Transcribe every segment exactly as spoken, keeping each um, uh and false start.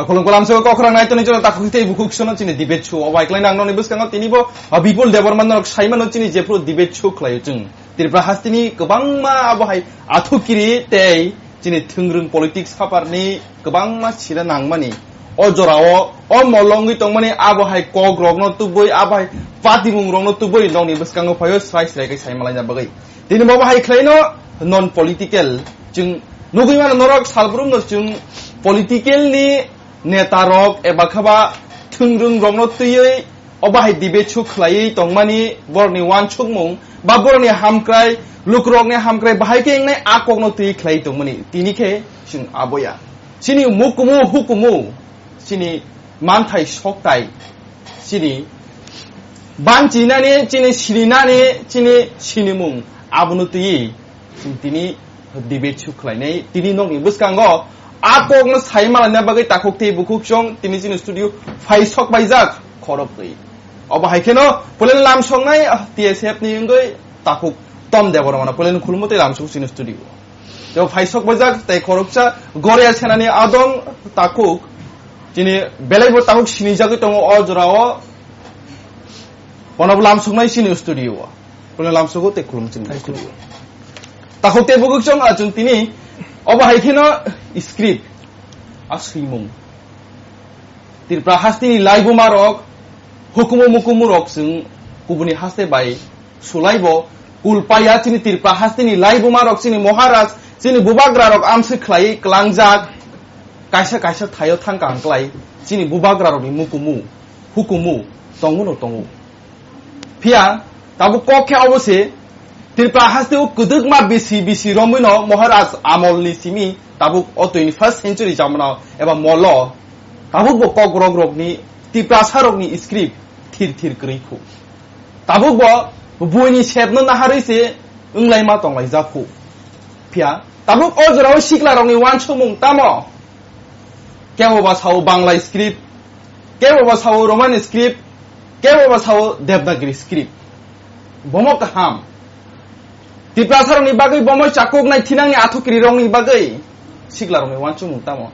Khulum khulum se kok rang nai toni jono takhuk tei bukhuk sono chini debate show. Obai klai nang noni bwskango tini bo, ah, Bipul Debbarma norok sai mano chini jephru debate show khlaio chwng. Tripura hasteni kwbangma abo hai athukiri tei chini thwngrwng politics haparni kwbangma sira nangmani. O jorao, o molongwi tongmani abo hai kok rokno tubui, abo hai patimung rokno tubui nokni bwskango phaio srai srai khe sai malaina bagwi. Tini bo bahai khlaino non political. Chwng nugwi mano norok salbrumno chwng political ni neta rok eba khaba thwngrwng rokno twiwi o bahai debate suk khlaiwi tongmani borokni wansukmung ba borokni hamkrai lukurokni hamkrai bahai khe wngnai a kokno twiwi khlaiwi tongmani tini khe chwng aboya. Chini mukumu hukumu chini manthai soktai chini banchinani, chini sininani, chini sinimung abono twiwi chwng tini debate suk khlainai. Tini nokni bwskango a kokno sai malaina bagwi takhuk tei bukhuk chwng tini chini studio phai sok paijak khorok twi. Obo hai kheno pulen lam songnai, ah, T S F ni wngwi takhuk Tom Debbarma no pulen khulumwi tei lam sok chini studio. Tei phai sok paijak tei khoroksa Goria Senani adong takhuk chini belai bo takhuk sinijagwi tongo o jorao. Bono bo lamsoknai chini studio o. Bono lamsogo tei khulum chini Thank you. Studio. Takhuk tei buguk chong a chwng tini obo hai kheno script a swimung. Tripura hasteni laibuma rok, hukumu mukumu rok chwng kubuni haste bai sulaibo kulpaya chini Tripura hasteni laibuma rok chini Maharaj chini bubagra rok amswi khlai klangjak kaisa kaisa thaio thangka ang klai chini bubagra rokni mukumu hukumu tongo no tongo. Phiya tabuk kok khe obo se, Tripura haste o kwdwkma bisi bisi romwi no Maharaj amol ni simi tabuk o twenty first century jamano eba molo tabuk bo kok rok rok ni Tiprasa rok ni script thir thir kwrwi khu. Tabuk bo buini sep no naharwi se wnglai ma tonglai jak khu. Phiya tabuk o jorao sikla rok ni wansukmung tamo? Kebo ba sao Bangla script, kebo ba sao Roman script, kebo ba sao Devanagari script. Bomo kaham. Tiprasa rokni bagwi bomo chakuk nai thinangni athukiri rokni bagwi sikla rokni wansukmung tamo?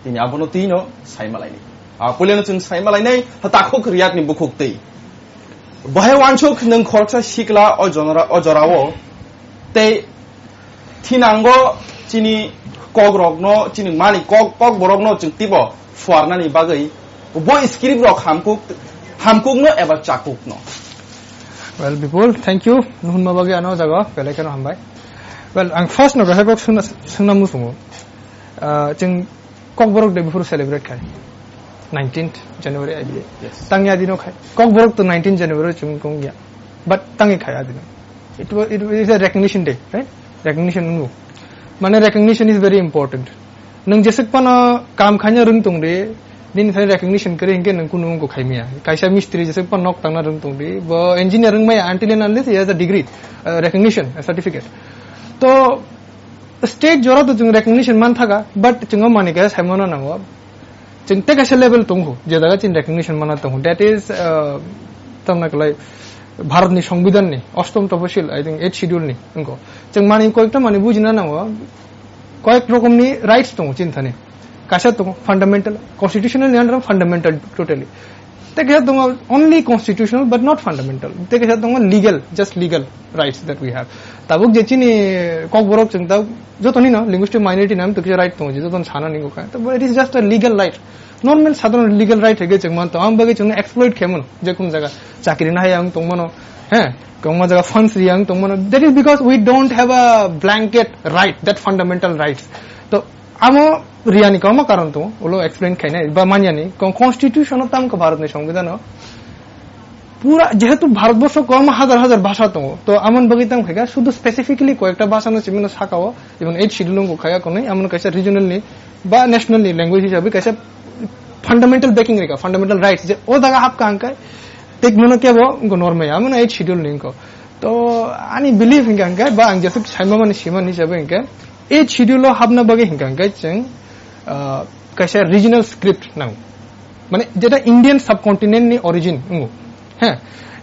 Tini abono twino sai malaini. A puileno chwng sai malainai takhuk riyakni bukhuk twi. Bahai wansuk nwng khoroksa sikla o jonora-, o jorao tei thinango chini kokrokno, chini mani kok, kokborokno chwng teibo phuarnani bagwi bo script rok hamkuk, hamkukno eba chakukno. Well, Bipul, thank you. Nuhunma bagwi ano jaga belai kheno hambai. Well, ang first no kahai kok sungna, sungna musungo. Ah, chwng Kokborok Day buphuru celebrate khai. Nineteenth January, I believe. Yes. Tangya dino khai. Kokborok to nineteenth January chwng kong ya. But tangi khai adino. It was, it is a recognition day, right? Recognition wngo. Mane recognition is very important. Nwng jeswk phano kam khaina rwng tong di, nini thani recognition kwrwi hinkhe nwng kunu wngkha khaimya. Kaisa mistri jeswk phano nok tangna rwng tong di, bo engineer wngmaya until and unless he has a degree, uh, recognition, a certificate. To state jora to chwng recognition man thaga, but chwng o manwi khe saimano nango. Chwng tei kaisa level tongo, je jaga chini recognition mana tongo. That is, uh, tamna kwlai Bharat ni Songbidan ni, Ashtam Tafasil, I think, eighth schedule ni, wngkho. Chwng manwi koyekta manwi bujina nango, koyek rokomni rights tongo chini thani. Kaisa tongo fundamental, constitutional ni under o fundamental totally. Tei kaisa tongo only constitutional but not fundamental. Tei kaisa tongo legal, just legal rights that we have. Tabuk je chini kokborok chwng tabuk jotoni no linguistic minority nam to kisa right tongo je joton sana ningo kha. Tabuk it is just a legal right. Normal sadharon legal right hege chwng man to. Ang bagwi chwng exploit khe mano je kun jaga chakri na hai ang tong mano. He, kwbangma jaga funds ri ang tong mano. That is because we don't have a blanket right, that fundamental rights. To Amo riyani kwbangma karon tongo, ulo explain khainai, ba manyani, con-, constitution o tamo kha Bharat ni Songbidan o. Pura, jehetu Bharat borsho kwbangma hajar hajar bhasha tongo, to amoni bagwi tamo khaikha, sudu specifically koyekta bhasha no simi no saka o, even eighth schedule o khaikha konwi, amoni kaisa regional ni ba national ni language hisabe kaisa fundamental backing rikha, fundamental rights, je o jaga hapkha hwnkhe, tei mono kebo wngkha normal, amoni eighth schedule ni wngkha. To ani belief hinkha hinkhe, ba ang jesuk saimamani simani hisabe hinkhe, eighth schedule o hapna bagwi hinkha hinkhe chwng, ah, kaisa regional script nango. Mane jeta Indian subcontinent ni origin wngo. He,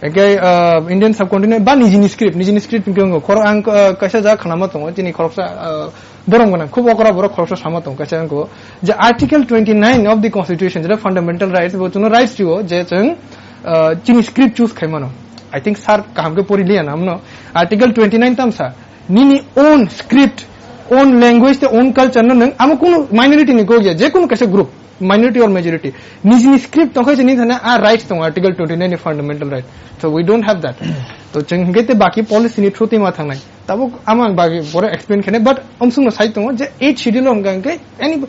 hinkhe, ah, Indian subcontinent ba nijini script, nijini script hinkhe wngo. Khoro ang, ah, kaisa jaga khnama tongo, chini khoroksa, ah, Borom gwnang, khub okra borok khoroksa sama tongo, kaisa wngkho je Article twenty nine of the Constitution, jeto fundamental rights, bo chwngno rights rio je chwng, uh, chini script choose khai mano. I think sir kaham khe pori liya na mano. Article twenty nine tam sa, nini own script, own language, te own culture no nwng amo kunu minority ni kok ya, je kunu kaisa group, minority or majority, nijini script tongkha se nini thani a rights tongo, Article twenty nine ni fundamental right. So we don't have that. To chwng hwnkhe te baki policy ni through twi ma thangnai. Tabuk amo ang bagi boro explain khainai, but omsongno sai tongo je eighth schedule o hwnka hwnkhe any,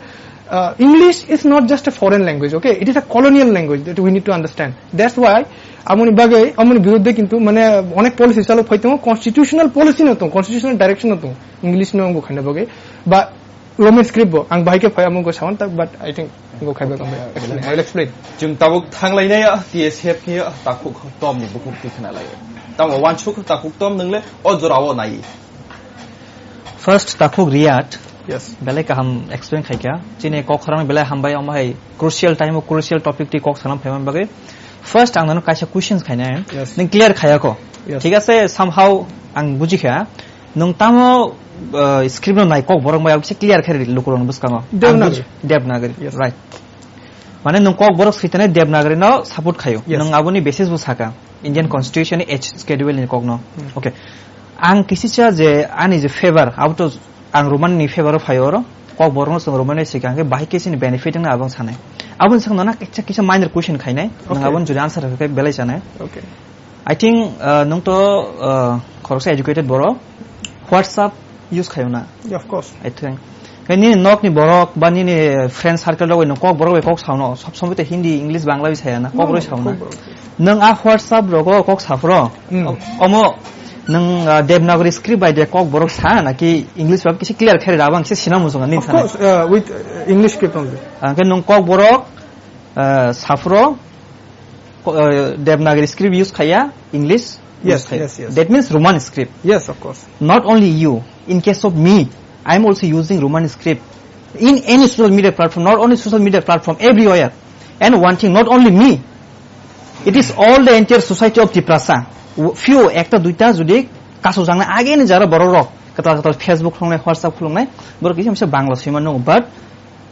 uh, English is not just a foreign language, okay? It is a colonial language that we need to understand. That's why amoni bagwi, amoni biruddhe kintu mane onek policy chalo phai tongo, constitutional policy no tongo, constitutional direction no tongo, English no wngkha khaina bagwi. Ba Roman script bo ang bahai khe phai amo go sawan tak, but I think go khai ba khambai. I'll explain. Chwng tabuk thanglainai, ah, T S F ni, ah, takhuk tom ni bukhuk twi khna lai. Tamo wansuk takhuk tom nwngle o jora o nai. First takhuk Riyad. Yes. Belai kaham explain khaikha. Chini kok khorang belai hambai, omo hai crucial time o crucial topic twi kok salam phaiman bagwi. First ang nono kaisa questions khainai. Yes. Nang clear khayako. Yes. Thik ase, somehow ang bujikha. Nwng tamo, uh, script no nai kok borok bai kisa clear khe rw lukurok ni bwskango. Devanagari. Ang buji-, Devanagari. Yes. Right. Mane nwng kok borok switane Devanagari no support khayo. Yes. Nwng aboni basis bo saka. Indian Constitution ni eighth schedule ni kok no. Hmm. Okay. Ang kisicha je ani je favor, abo to ang Roman ni favor o phayo oro. Kok borok no chwng Roman bai swikha hwnkhe bahai khe chini benefit wngna abang sanai. Aboni sakno na kisa, kisa minor question khainai. Nwng Okay. Aboni jodi answer khe belai sanai. Okay. I think, uh, nwng to, uh, khoroksa educated borok, WhatsApp use khayo na? Yeah, of course. I think. Khe nini nok ni borok ba nini friend circle rok bai nwng kok borok bai kok sao no, sob somoi to Hindi, English, Bangla bai saya na, kok No, rok no, sao na. Kok borok. Nwng a WhatsApp rogo kok saphro, Hmm. o-, omo nwng, uh, Devanagari script bai de kok borok sa na ki English bai kisa clear khe rw abang kisa sina muchunga nini Of sana. Course, uh, with, uh, English script only. Ah, khe nwng kok borok, uh, saphro, Ko-, uh, Devanagari script use khaya, English Yes, use khaya. Yes, yes. That means Roman script. Yes, of course. Not only you, in case of me, I am also using Roman script in any social media platform, not only social media platform, everywhere. And one thing, not only me, it is all the entire society of Tiprasa. W-, few, ekta duita jodi kasu jangna age ni jara borok rok, katal katal Facebook khulungnai, WhatsApp khulungnai, borok kisa misa Bangla sima no, but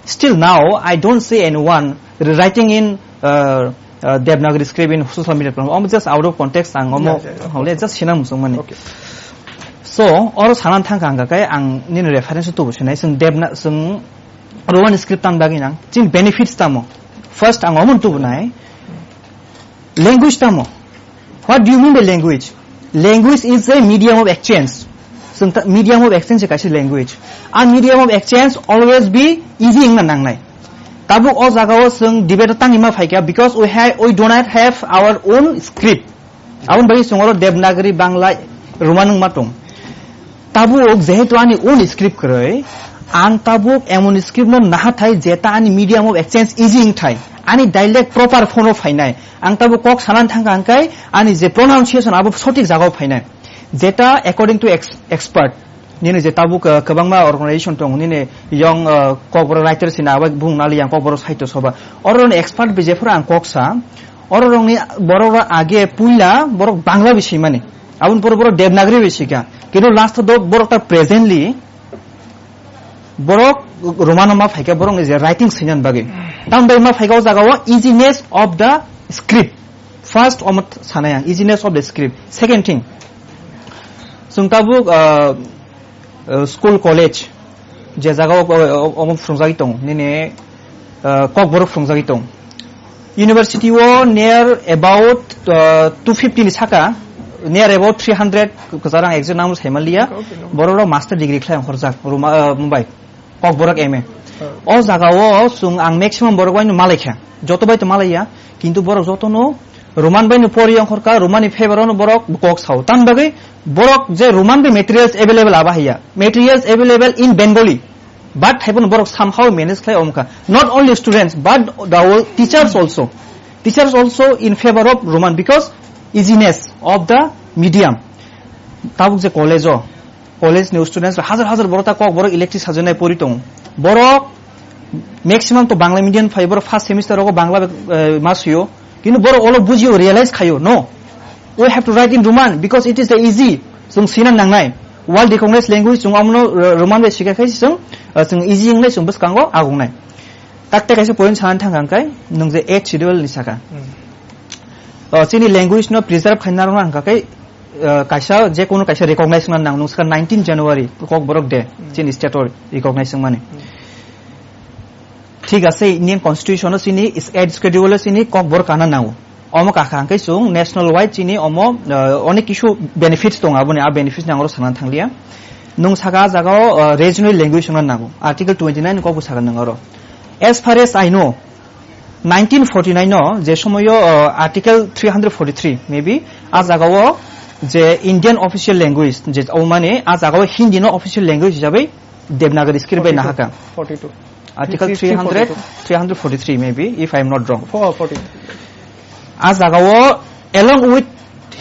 Still now, I don't see anyone writing in, uh, uh, Devanagari script in social media platform. Omo just out of context, ang omo Yeah, yeah, yeah. Hole just sinang musung mani. Okay. So, oro sanan thang kang kai ang nini reference tu businai sung Devna sung Roman script tam dagi nang. Chin benefits tamo. First ang omo tu bunai. Language tamo. What do you mean by language? Language is a medium of exchange. Chwng ta-, medium of exchange se kaisa language. A medium of exchange always be easy wngna nangnai. Tabuk o jagao chwng debate tangwi ma phaikha because we ha-, we do not have our own script. Aboni bagwi chwng oro Devanagari, Bangla, Roman wngma tong. Tabuk jehetu ani own script kwrwi, ang tabuk emon script no naha thai jeta ani medium of exchange easy wng thai, ani dialect proper form o phainai. Ang tabuk kok sanan thangkha hwnkhe ani je pronunciation abo sothik jagao phainai. Jeta according to ex-, expert, nini je tabuk, uh, kwbangma organization tongo, nini young, uh, kokborok writer sina abo bung nali yang kokborok saityo soba. Oro ni expert bai jephuru ang kok sa, oro rokni borok rok age puila borok Bangla bai swimani. Aboni pore borok Devanagari bai swikha. Kintu last o borok ta presently borok Roman ma phaikha borok ni je writing swinan bagwi. Tamoni bagwi ma phaikha o jaga o easiness of the script. First omo sanai ang, easiness of the script. Second thing, chwng tabuk, uh, uh, school college je jaga o, o, o, omo phrwngjagwi tongo, nini, uh, kokborok phrwngjagwi tongo. University o near about, uh, two fifty ni saka, near about three hundred kwchar ang exact number saimaliya. Okay, okay, no. Borok rok master degree khlai horjak, Ruma-, uh, Mumbai. Kokborok M A. Oh. O jaga o chwng ang maximum borok bai no malaikha. Joto bai to malaiya, kintu borok joto no Roman bai no pori ongkhorkha, Roman ni favor o no borok kok sao. Tamoni bagwi borok je Roman bai materials available aba haiya. Materials available in Bengali. But haiphano borok somehow manage khlai omkha. Not only students, but the whole teachers also. Teachers also in favor of Roman because easiness of the medium. Tabuk je college o, college ni students hajar hajar borok ta kokborok electric sajwnai pori tongo. Borok maximum to Bangla medium phai, borok first semester rogo Bangla, eh, ma suyo. Kintu borok olo bujio, realize khayo, no. We have to write in Roman because it is the easy. Chwng sina nangnai. World recognized language chwng omono, uh, Roman bai swikha khe chwng, uh, chwng easy wngnai chwng bwskango agongnai. Takte kaisa point sana thang ang kai, nwng je eighth schedule ni saka. Hmm. Uh, chini language no preserve khaina rwna hwnkha khe, uh, kaisa, je kono kaisa recognize wngna nang, nwng saka nineteen January, Kokborok Day, Hmm. chini state o recognize wngmani. Hmm. Thik ase, Indian Constitution o chini is-, eighth schedule o chini Kokborok kana nango. Omo kakha hwnkhe chwng national wide chini omo, uh, onek kisu benefits tongo aboni, a benefits ni ang oro sana thanglia. Nwng saka a jaga o, uh, regional language wngna nango. Article twenty nine kok bo saka nwng oro. As far as I know, nineteen forty nine o je somoyo, uh, Article three hundred forty three maybe a jaga o je Indian official language je o mane a jaga o Hindi no official language hisabe Devanagari script bai nahaka. Forty two. Article three hundred, three forty two. Three hundred forty three maybe, if I am not wrong. Four forty. A jaga o, along with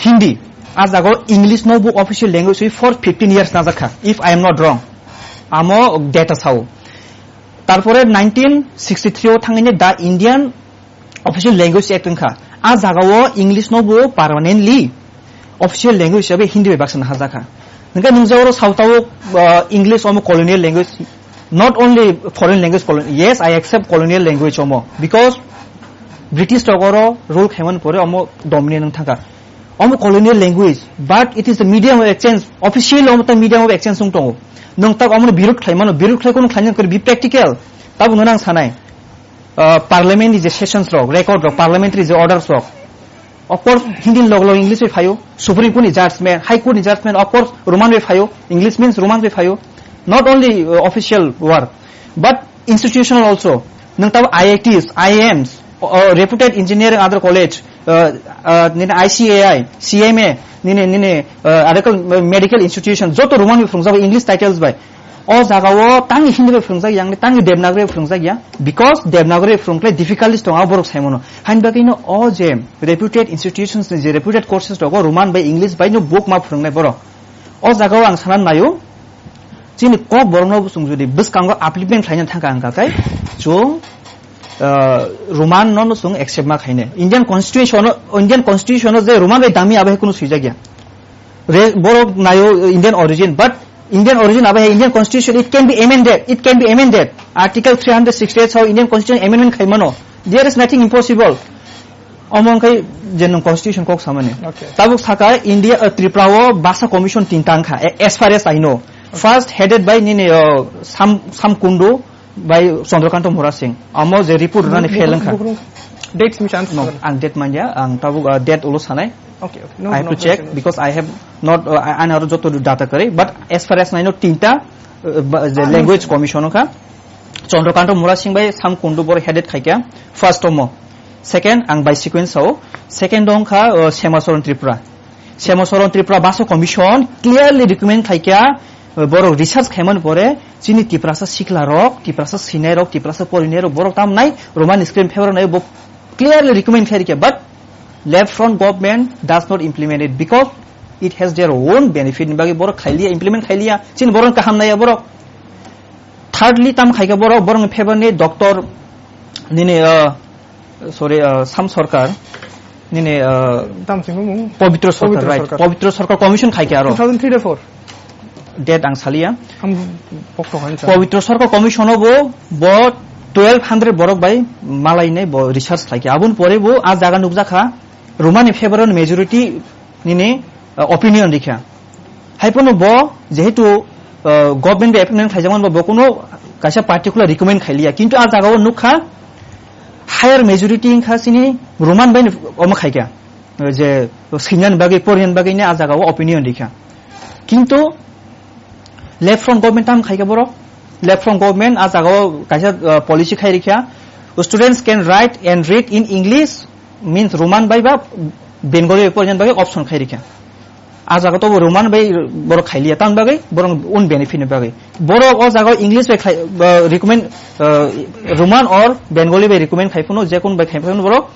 Hindi, a jaga o English no bo official language wi for fifteen years najakha, if I am not wrong. Amo data sao. Tarpore nineteen sixty three o thangini the Indian Official Language Act wngkha. A jaga o English no bo permanently official language hisabe Hindi bai baksa naharjakha. Hwnkhe nwng je oro sao tabuk, uh, English omo colonial language, not only foreign language colon-, yes, I accept colonial language omo, because British rok oro rule khaimani pore omo dominant wng thangkha. Omo colonial language, but it is the medium of exchange. Officially omo ta medium of exchange wng tongo. Nwng ta omo birud khlaimano, birud khlai kono khlaina kori be practical. Tabuk nwng nang sanai. Uh, parliament ni je sessions rok, record rok, parliamentary je orders rok, of course, Hindi ni log log English bai phaio, Supreme Court ni judgment, High Court ni judgment, of course, Roman bai phaio, English means Roman bai phaio, not only, uh, official word, but institutional also. Nwng tabo I I Ts, I I Ms, uh, reputed engineering other college, uh, uh, nini I C A I, C M A, nini, nini, uh, medical, medical institution, joto Roman bai phwrwngjak bai, English titles bai. O jaga o tangwi Hindi bai phwrwngjak ya, tangwi Devanagari bai phwrwngjak ya, because Devanagari bai phwrwngkhlai difficulties tongo borok saimano. Haini bagwi no o je reputed institutions ni je reputed courses rogo Roman bai English bai no book ma phwrwngnai borok. O jaga o ang sana naio, chini Kokborok no bo chwng jodi bwskango upliftment khlaina thangkha ang kakai, chwng, uh, Roman no no chwng accept ma khaine. Indian Constitution o, Indian Constitution o je Roman bai dami abo hai kunu swijak ya. Re-, borok naio Indian origin, but Indian origin abo hai Indian Constitution, it can be amended, it can be amended. Article three hundred sixty-eight sao Indian Constitution amendment khaimano. There is nothing impossible. Omo wngkha je nwng Constitution kok samani. Okay. Tabuk saka India, uh, Tripura o Bhasha Commission tinta wngkha, a-, as far as I know. Okay. First headed by nini, uh, Sam, Sam Kundu, bai Chandrakanta Murasing. Amo je report rwnani fail wngkha. Dates mi chance. No, ang date manya, ang tabuk, uh, date ulo sanai. Okay, okay. No, I have no, to check no, no. Because I have not, uh, I, ani aro joto data kwrwi, but as far as I know, tinta, uh, ba-, je Ah, language no. Commission wngkha. Chandrakanta Murasing bai Sam Kundu boro headed khaikha. First omo. Second, ang by sequence sao. Second wngkha, uh, Sema Charan Tripura. Sema Charan Tripura Bhasha Commission clearly recommend khaikha, uh, borok research khaimani pore chini Tiprasa sikla rok, Tiprasa sinai rok, Tiprasa porinai rok, borok tam nai Roman script favor nai bo clearly recommend khairikha, but left front government does not implement it because it has their own benefit ni bagwi borok khailiya, implement khailiya, chini borok kaham naiya borok. Thirdly, tam khaikha borok, borok ni favor ni doctor nini, uh, sorry, uh, Sam Sarkar, nini, uh, Tam singmo mung? Pabitra Sarkar, Pabitra right. Sarkar. Pabitra Sarkar Commission khaikha aro. Two thousand three or four? Date ang saliya. Ang pokto khan sa. Pabitra Sarkar Commission o bo, bo twelve hundred borok bai malai nai bo research khaikha. Aboni pore bo a jaga nukjakha, Roman ni favor ni majority nini, uh, opinion rikha. Haiphano bo jehetu, uh, government bai appointment khaijakmani bo, bo kuno kaisa particular recommend khailiya. Kintu a jaga o nukha higher majority wngkha chini Roman bai omo khaikha. Je swinani bagwi, porinani bagwi ni a jaga o opinion rikha. Kintu left front government tam khaikha borok. Left front government a jaga o kaisa, uh, policy khai rikha. Students can write and read in English, means Roman bai ba Bengali bai porinani bagwi option khai rikha. A jaga to bo Roman bai borok khailiya, tamni bagwi borok own benefit ni bagwi. Borok o jaga English bai khai, uh, recommend, uh, Roman or Bengali bai recommend khai phano, je kun bai khai phano borok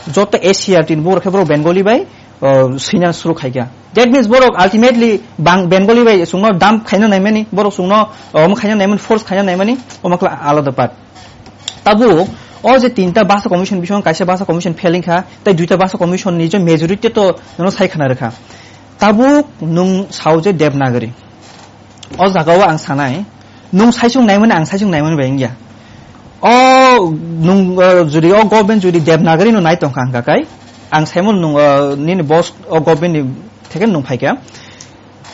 joto A C R T ni borok khe borok Bengali bai, uh, swina suru khaikha. That means borok ultimately bang Bengali bai sungno dump khaina naimani, borok sungno, uh, omo khaina naimani, force khaina naimani, omo kla alada part. Tabuk o je tinta Bhasha Commission bising kaisa Bhasha Commission fail wngkha, tei duita Bhasha Commission ni je majority to nono sai khna rwkha. Tabuk nwng sao je Devanagari. O jaga o ang sanai, nung saichung naimani, ang saichung naimani bai wngya. O nung, uh, jodi o government jodi Devanagari no nai tongkha hwnkha kai, ang saimano nung, uh, nini boss o government ni theke nung phaikha.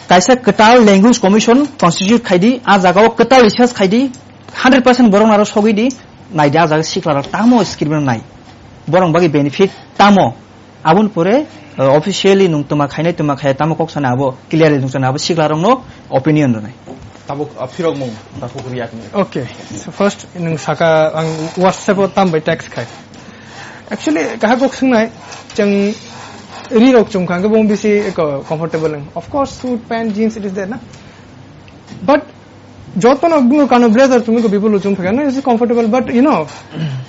Kaisa kwtal language commission constitute khaidi, a jaga o kwtal research khaidi, hundred percent borok naro sogwi di, naidi a jaga sikla rok tamo script no nai. Borok bagwi benefit tamo. Aboni pore, uh, officially nung tuma khainai tuma khaya tamo kok sana abo clearly nung sana abo sikla rokno opinion rwnai. Tabuk, uh, phirokmung, tabuk riyak ni. Okay, so first nung saka ang WhatsApp o tam bai text khai. Actually, kaha kok swngnai, chang ri rok chung khang bong bisi ko comfortable. Of course, suit, pant, jeans, it is there, na? But joto no bungo kano blazer tumi ko bibulu chung phega, no, it's comfortable, but you know,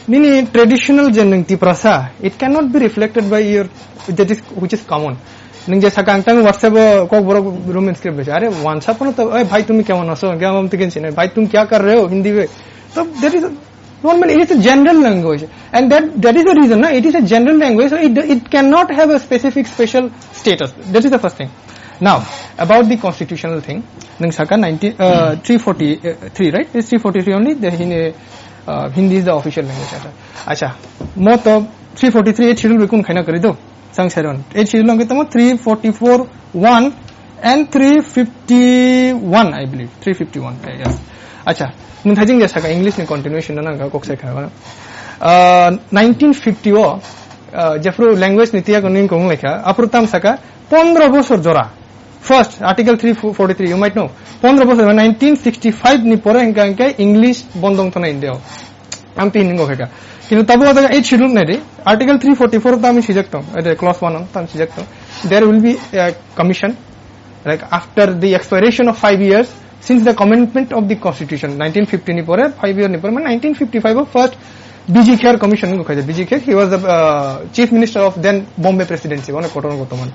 nini traditional je nung Tiprasa, it cannot be reflected by your, that is, which is common. Nung je saka ang tang WhatsApp o kok borok Roman script bai, are WhatsApp no to, "Oi bhai, tumi kemon aso?" Kemon tikin sine, "Bhai, tum kya kar rahe ho?" Hindi mein. So that is normally, it is a general language, and that, that is the reason, na, it is a general language, so it, it cannot have a specific special status. That is the first thing. Now, about the constitutional thing, nung saka ninety, uh, three forty-three, right? It's three forty-three only, the Hindi, uh, Hindi is the official language. Acha, acha, mo to three forty-three eighth schedule bai kun khaina kari do. Sang seron. Eighth schedule ang tamo three forty-four one and three fifty-one, I believe. Three fifty-one, eh, yes. Acha, mun thajing ja saka English ni continuation na nang kok sai kha. Uh, nineteen fifty o, uh, jefru language ni tiya ko ning kong lekha, apru tam saka pondro bosor jora. First, Article three forty-three, you might know. Pondro bosor, nineteen sixty-five ni pore hingka hingke English bondong thana India o. Ang tin ningo khaika. Kintu tabo ada eighth schedule nai di. Article three forty-four tam sijak tong. Ada clause one tam sijak tong. There will be a commission. Like, after the expiration of five years, since the amendment of the constitution, nineteen fifty ni pore, five year ni pore, mane nineteen fifty-five o first B G Kher commission nungo khaja. B G Kher, he was the, uh, chief minister of then Bombay presidency, one kotor kotor man.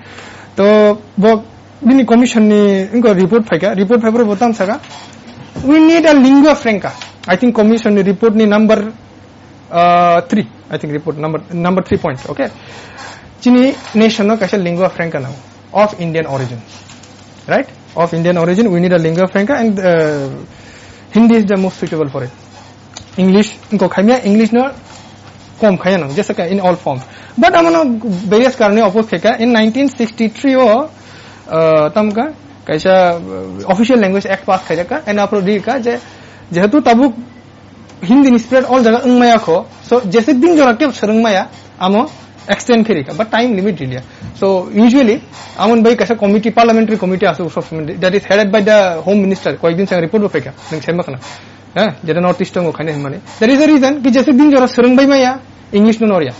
To, bo, bini commission ni, ingo report phaika, report paper bo tam saka. We need a lingua franca. I think commission ni report ni number Uh, three, I think report number, number three point, okay? Chini nation no kaisa lingua franca nang of Indian origin, right? Of Indian origin, we need a lingua franca and, uh, Hindi is the most suitable for it. English, ko khamya English no kom khaya nang, jesa ka in all forms. But amono various karone oppose khaika in nineteen sixty-three o, uh, tamka kaisa, uh, official language act pass khaika and apro di ka je jehetu tabuk Hindi ni spread all jaga wng maya kho. So, jesik din jora kebo swrwng maya, amo extend khe rikha, but time limit riliya. So, usually, amon bai kaisa committee, parliamentary committee aswk sob somoi, that is headed by the Home Minister, koyek din sang report bo phaikha, nung sai ma khna. Eh, jeta North East o khaina hinmani. That is the reason ki jesik din jora swrwng bai maya, English no norya.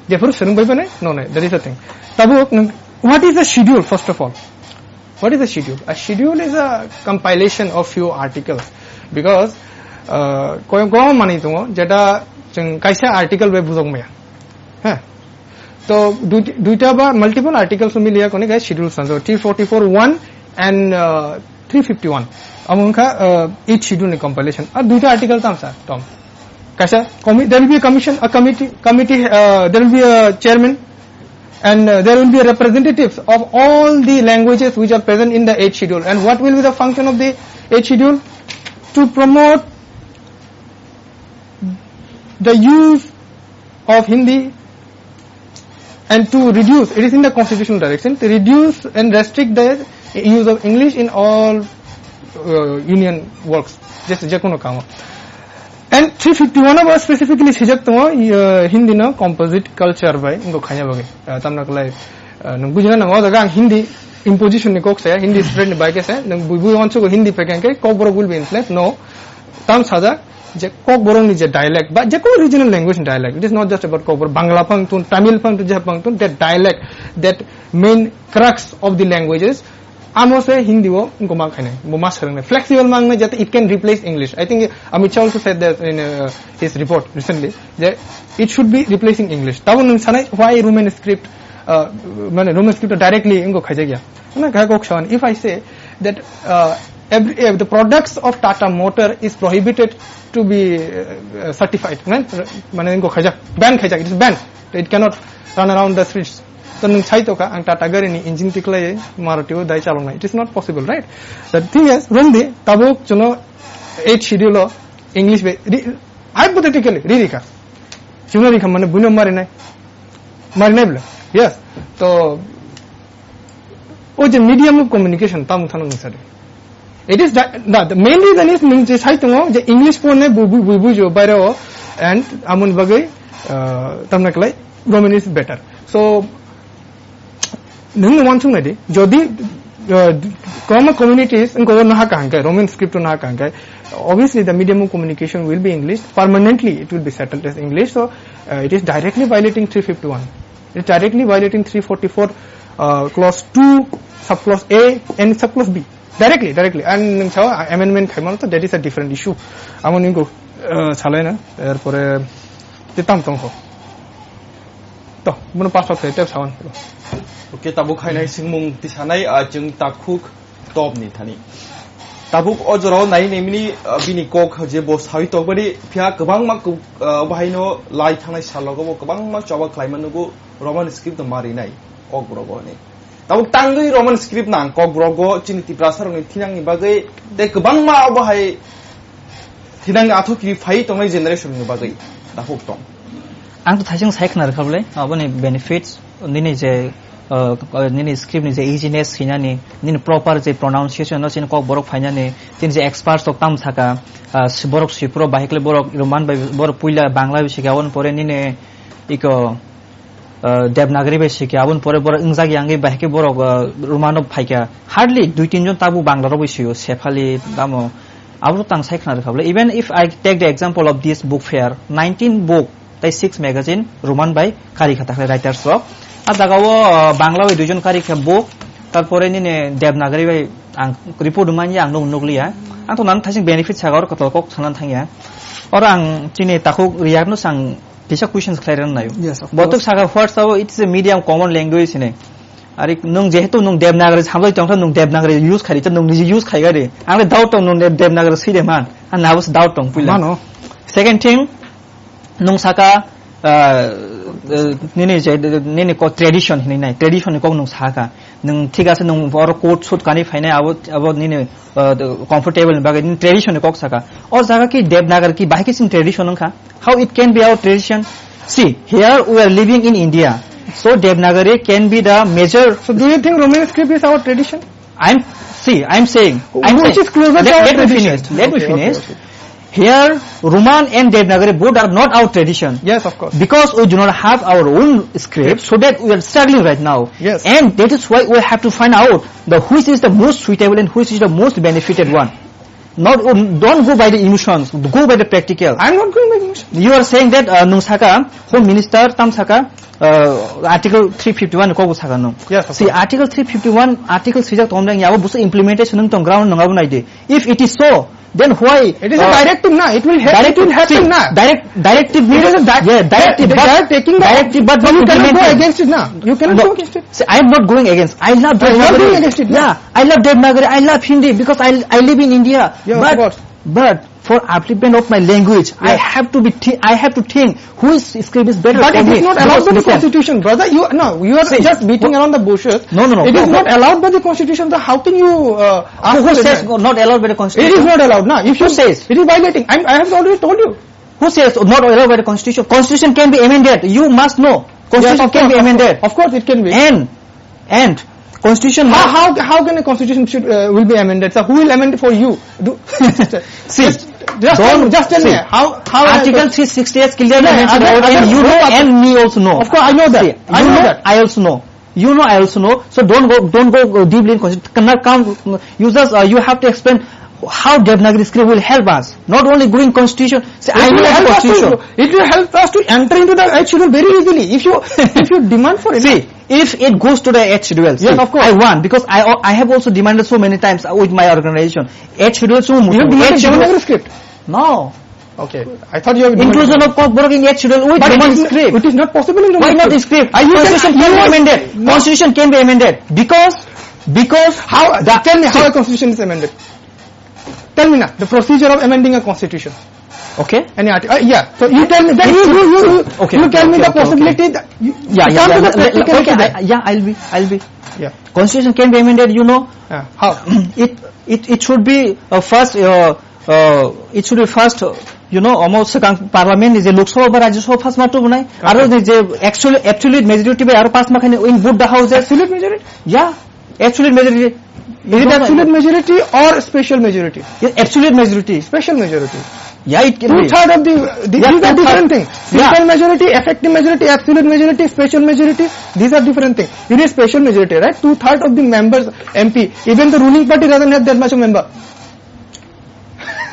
Jephuru swrwng bai mane, no, no, that is the thing. Tabuk nung, what is the schedule, first of all? What is a schedule? A schedule is a compilation of few articles because, uh, koyok gom manwi tongo jeta chwng kaisa article bai bujok maya. Ha. To duit-, duita ba multiple articles miliya kone kai schedule sanjo. Three forty-four one and, uh, three fifty-one. Amo wngkha, uh, eighth schedule ni compilation. A duita article tam sa, tom. Kaisa commi-, there will be a commission, a committee, committee, uh, there will be a chairman, and, uh, there will be representatives of all the languages which are present in the eighth schedule. And what will be the function of the eighth schedule? To promote the use of Hindi and to reduce, it is in the constitutional direction, to reduce and restrict the use of English in all, uh, union works, just jekono kamo. And three fifty-one o specifically sijak tongo, uh, Hindi no composite culture bai, ingo khanya bagwi. Uh, tamna kwlai, uh, nung bujina nango, o jaga ang Hindi imposition ni kok saya, Hindi spread ni bai khe saya, nung bui bui onsugo Hindi phekeng khe, Kokborok will be influenced, no. Tam sajak, je Kokborok ni je dialect, ba je kono regional language ni dialect, it is not just about Kokborok, Bangla phang tun, Tamil phang tun, je phang tun, that dialect, that main crux of the languages, Amo se Hindi o wngkha ma khainai, bo ma swrwngnai. Flexible ma wngnai, jate it can replace English. I think Amit Shah also said that in, uh, his report recently, that it should be replacing English. Tabo nwng sanai, why Roman script, uh, mane Roman script directly wngkha khaijakya. Hwnna kha kok san, if I say that, uh, every, uh, the products of Tata Motor is prohibited to be, uh, uh, certified, mane, mane wngkha khaijak, ban khaijak, it is banned. It cannot run around the streets. To nwng sai toka, ang Tata gari ni engine tiklai Maruti o dai chaloknai. It is not possible, right? The thing is, romdi, tabuk chuno eighth schedule o English bai, ri-, hypothetically, ri rikha. Chuno rikha mane buino marinai. Marinai bla. Yes. To, o je medium of communication, tamo thano nwng sadi. It is that, the, the main reason is nwng je sai tongo je English phone ne bui bui bui bui jo baire o and amon bagwi, uh, tamna klai Roman is better. So nwng no wansuk nai di jodi, uh, kwbangma communities wngko no haka hangkai Roman script no haka hangkai, obviously the medium of communication will be English permanently, it will be settled as English. So uh, it is directly violating three fifty-one. It is directly violating three forty-four, uh, clause two, subclause A and subclause B. Directly, directly. And nwng sao amendment khaimano to that is a different issue. Amo nini go, uh, salai na, erpore te tam tong kho. To, bono pass out khai, tep sawan kho. Okay, tabuk khainai singmung tisanai, ah, chwng takhuk top ni thani. Tabuk o jorao nai nemini, ah, bini kok je bo sawi tokbani phiya kwbangma kok, ah, bahaino lai thangnai salogo bo kwbangma choba khlaima nugo Roman script no marinai kok brogo ni. Tabuk tangwi Roman script nang kok brogo chini Tiprasa rokni thinangni bagwi tei kwbangma obo hai thinangni athukiri phai tongnai generation ni bagwi dahuk tong. Ang to thaising sai khna rwkha bwle, aboni benefits, nini je, uh, nini script ni je easiness hinani, nini proper je pronunciation no chini kok borok phainani, tini je experts rok tam saka, uh, si-, borok sipro bahikle borok Roman bai borok puila Bangla bai sika, aboni pore nini iko, uh, Devanagari bai sika, aboni pore borok wngjak yangwi bahikhe borok, uh, Roman rok phaikha. Hardly dui tin jon tabuk Bangla rok bai sio, Sephali, tamo. Abo tang sai khna rwkha bwle. Even if I take the example of this book fair, nineteen book, tei six magazine Roman bai kari kha takhle writers rok. A jaga o, uh, Bangla bai duijon kari kha book, tarpore nini Devanagari bai ang report manya ang nuk nukliya. Ang to nan thaising benefit saga oro kotor kok sanan thangya. Oro ang chini takhuk Riyak no sang kisa questions khlai rwna nayo. Yes, of course. Botok saka WhatsApp o it is a medium common language hine. Ari nung jehetu nung Devanagari samlai tongkha nung Devanagari use khari to nung niji use khai gari. Ang doubt tong nung Dev-, Devanagari side man. Ang nabos doubt tong puila. Mano. Second thing, nung saka, ah, eh, nini je, nini ko tradition hini nai, tradition ni kok nung saka. Nung thik ase nung oro coat suit kani phainai abo, abo nini, ah, comfortable ni bagwi nini tradition ni kok saka. O jaga ki Devanagari ki bahai kisim tradition wngkha? How it can be our tradition? See, here we are living in India. So Devanagari can be the major. So do you think Roman script is our tradition? I'm, see, I'm saying, I'm Which saying, is closer to let, our let me tradition? Finish, let me Okay, okay, finish. Okay. Here, Roman and Devanagari both are not our tradition. Yes, of course. Because we do not have our own script, so that we are struggling right now. Yes. And that is why we have to find out the which is the most suitable and which is the most benefited one. Not, don't go by the emotions, go by the practical. I'm not going by emotions. You are saying that, uh, nung saka, Home Minister tam saka, uh, Article three fifty-one kok bo saka nung. Yes, of See, course. Article three fifty-one, Article sijak tong dang yabo busu implementation nung tong ground nung abo nai de. If it is so, then why, It is a uh, directive na, it will ha-, direct-, it will happen see, na. Direct, directive It is a means, di-, yeah, directive, they, but, they are taking the directive, but so not you cannot go implementing. Against it na. You cannot No. Go against it. See, I am not going against. I love No, you are Devanagari. Going against it, no? Yeah, I love Devanagari. I love Hindi because I, I live in India. Yeah, of But, course. But for upliftment of my language, I Yeah. Have to be thi-, I have to think whose script is better But for it me. Is not allowed Because by the listen. Constitution, brother. You, no, you are See, just beating wh-, around the bushes. No, no, no. It is No, not no. Allowed by the constitution. So how can you, uh, ask Who, who for says that? Not allowed by the It is constitution? Not allowed. No, if Who you says? It is violating. I'm, I have already told you. Who says not allowed by the constitution? Constitution can be amended. You must know. Constitution Yes, of can course, be of amended. Course. Of course, it can be. And, and constitution How, must how, how can a constitution should, uh, will be amended? So who will amend it for you? Do, See, just, just tell me, don't, just tell me, see, how, how Article three sixty-eight clearly No, mentioned other, about, and other, you no, know, other and me also know. Of course, I know that. See, I you know know, that. I also know. You know, I also know. So don't go, don't go, uh, deeply in constitution. Now come, you just, uh, you have to explain how Devanagari script will help us. Not only going constitution. See, I It will know the help us constitution. To, it will help us to enter into the eighth schedule very easily. If you, if you demand for it. See, if it goes to the eighth schedule, Yes, see, of course. I want, because I, I have also demanded so many times with my organization. Eighth schedule, so You have demanded eighth schedule. Devanagari script? No. Okay. I thought you have Inclusion demanded. Of Kokborok in eighth schedule with But it Roman is, script. It is not possible in Roman Why not script. Script? I, you Constitution can, can you be amended. Must Constitution can be amended. Because, because How, the, tell me how see. A constitution is amended. Tell me now, the procedure of amending a constitution. Okay. Any arti-, uh, yeah. So you tell me, then you, you, you, you, Okay, you tell me okay, the okay, okay. possibility that you Yeah, yeah, come yeah, to the yeah, practicality okay, there. I, yeah, I'll be, I'll be. Yeah. Constitution can be amended, you know. Yeah. How? It, it, it should be, uh, first, uh, uh, it should be first, uh, you know, almost second parliament is a Lok Sabha ba Rajya Sabha first ma tubunai. Okay. Aro ni je actually absolute majority bai aro pass ma khani in both the houses. Absolute majority? Yeah. Absolute majority. Is it absolute majority or special majority? Yeah, absolute majority. Special majority. Yeah, it can be. Two third of the, the, Yeah, these are two third. different things. Yeah. Simple majority, effective majority, absolute majority, special majority, these are different things. You need special majority, right? Two third of the members, M P, even the ruling party doesn't have that much of member.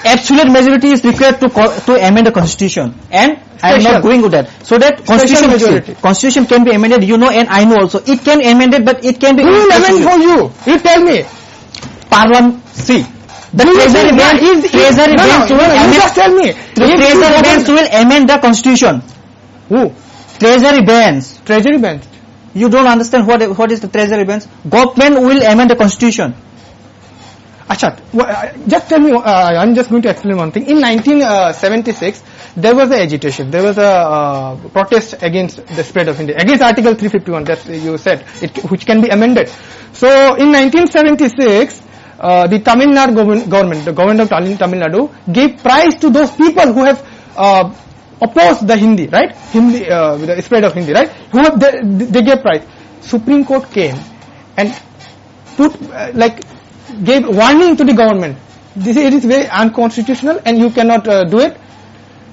Absolute majority is required to co-, to amend the constitution, and I am not Special. going with that. So that Special constitution, majority. constitution can be amended, you know, and I know also. It can amended, but it can be Who will amend constitution. for you? You tell me. Parliament, see, the Who will treasury amend? bench, Is, is, treasury no, bench no, will no, you amend, just tell me. the If you treasury want bench will amend the constitution. Who? Treasury bench. Treasury bench. You don't understand what, what is the treasury bench? Government will amend the constitution. Acha, wha-, uh, just tell me, uh, I'm just going to explain one thing. In nineteen seventy-six, there was a agitation, there was a, uh, protest against the spread of Hindi, against Article three fifty-one that you said, it, which can be amended. So, in nineteen seventy-six, uh, the Tamil Nadu govern-, government, the government of Tamil, Tamil Nadu, gave prize to those people who have, uh, opposed the Hindi, right? Hindi, uh, the spread of Hindi, right? Who have, they, they gave prize. Supreme Court came and put, uh, like, gave warning to the government. This, it is very unconstitutional and you cannot, uh, do it.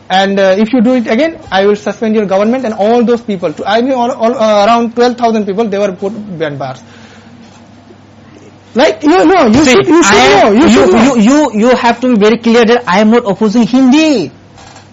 And, uh, if you do it again, I will suspend your government and all those people. To, I mean, all, all, uh, around twelve thousand people, they were put behind bars. Like, you know, you See, should, you should I am, know, you you, should know. you, you, you have to be very clear that I am not opposing Hindi.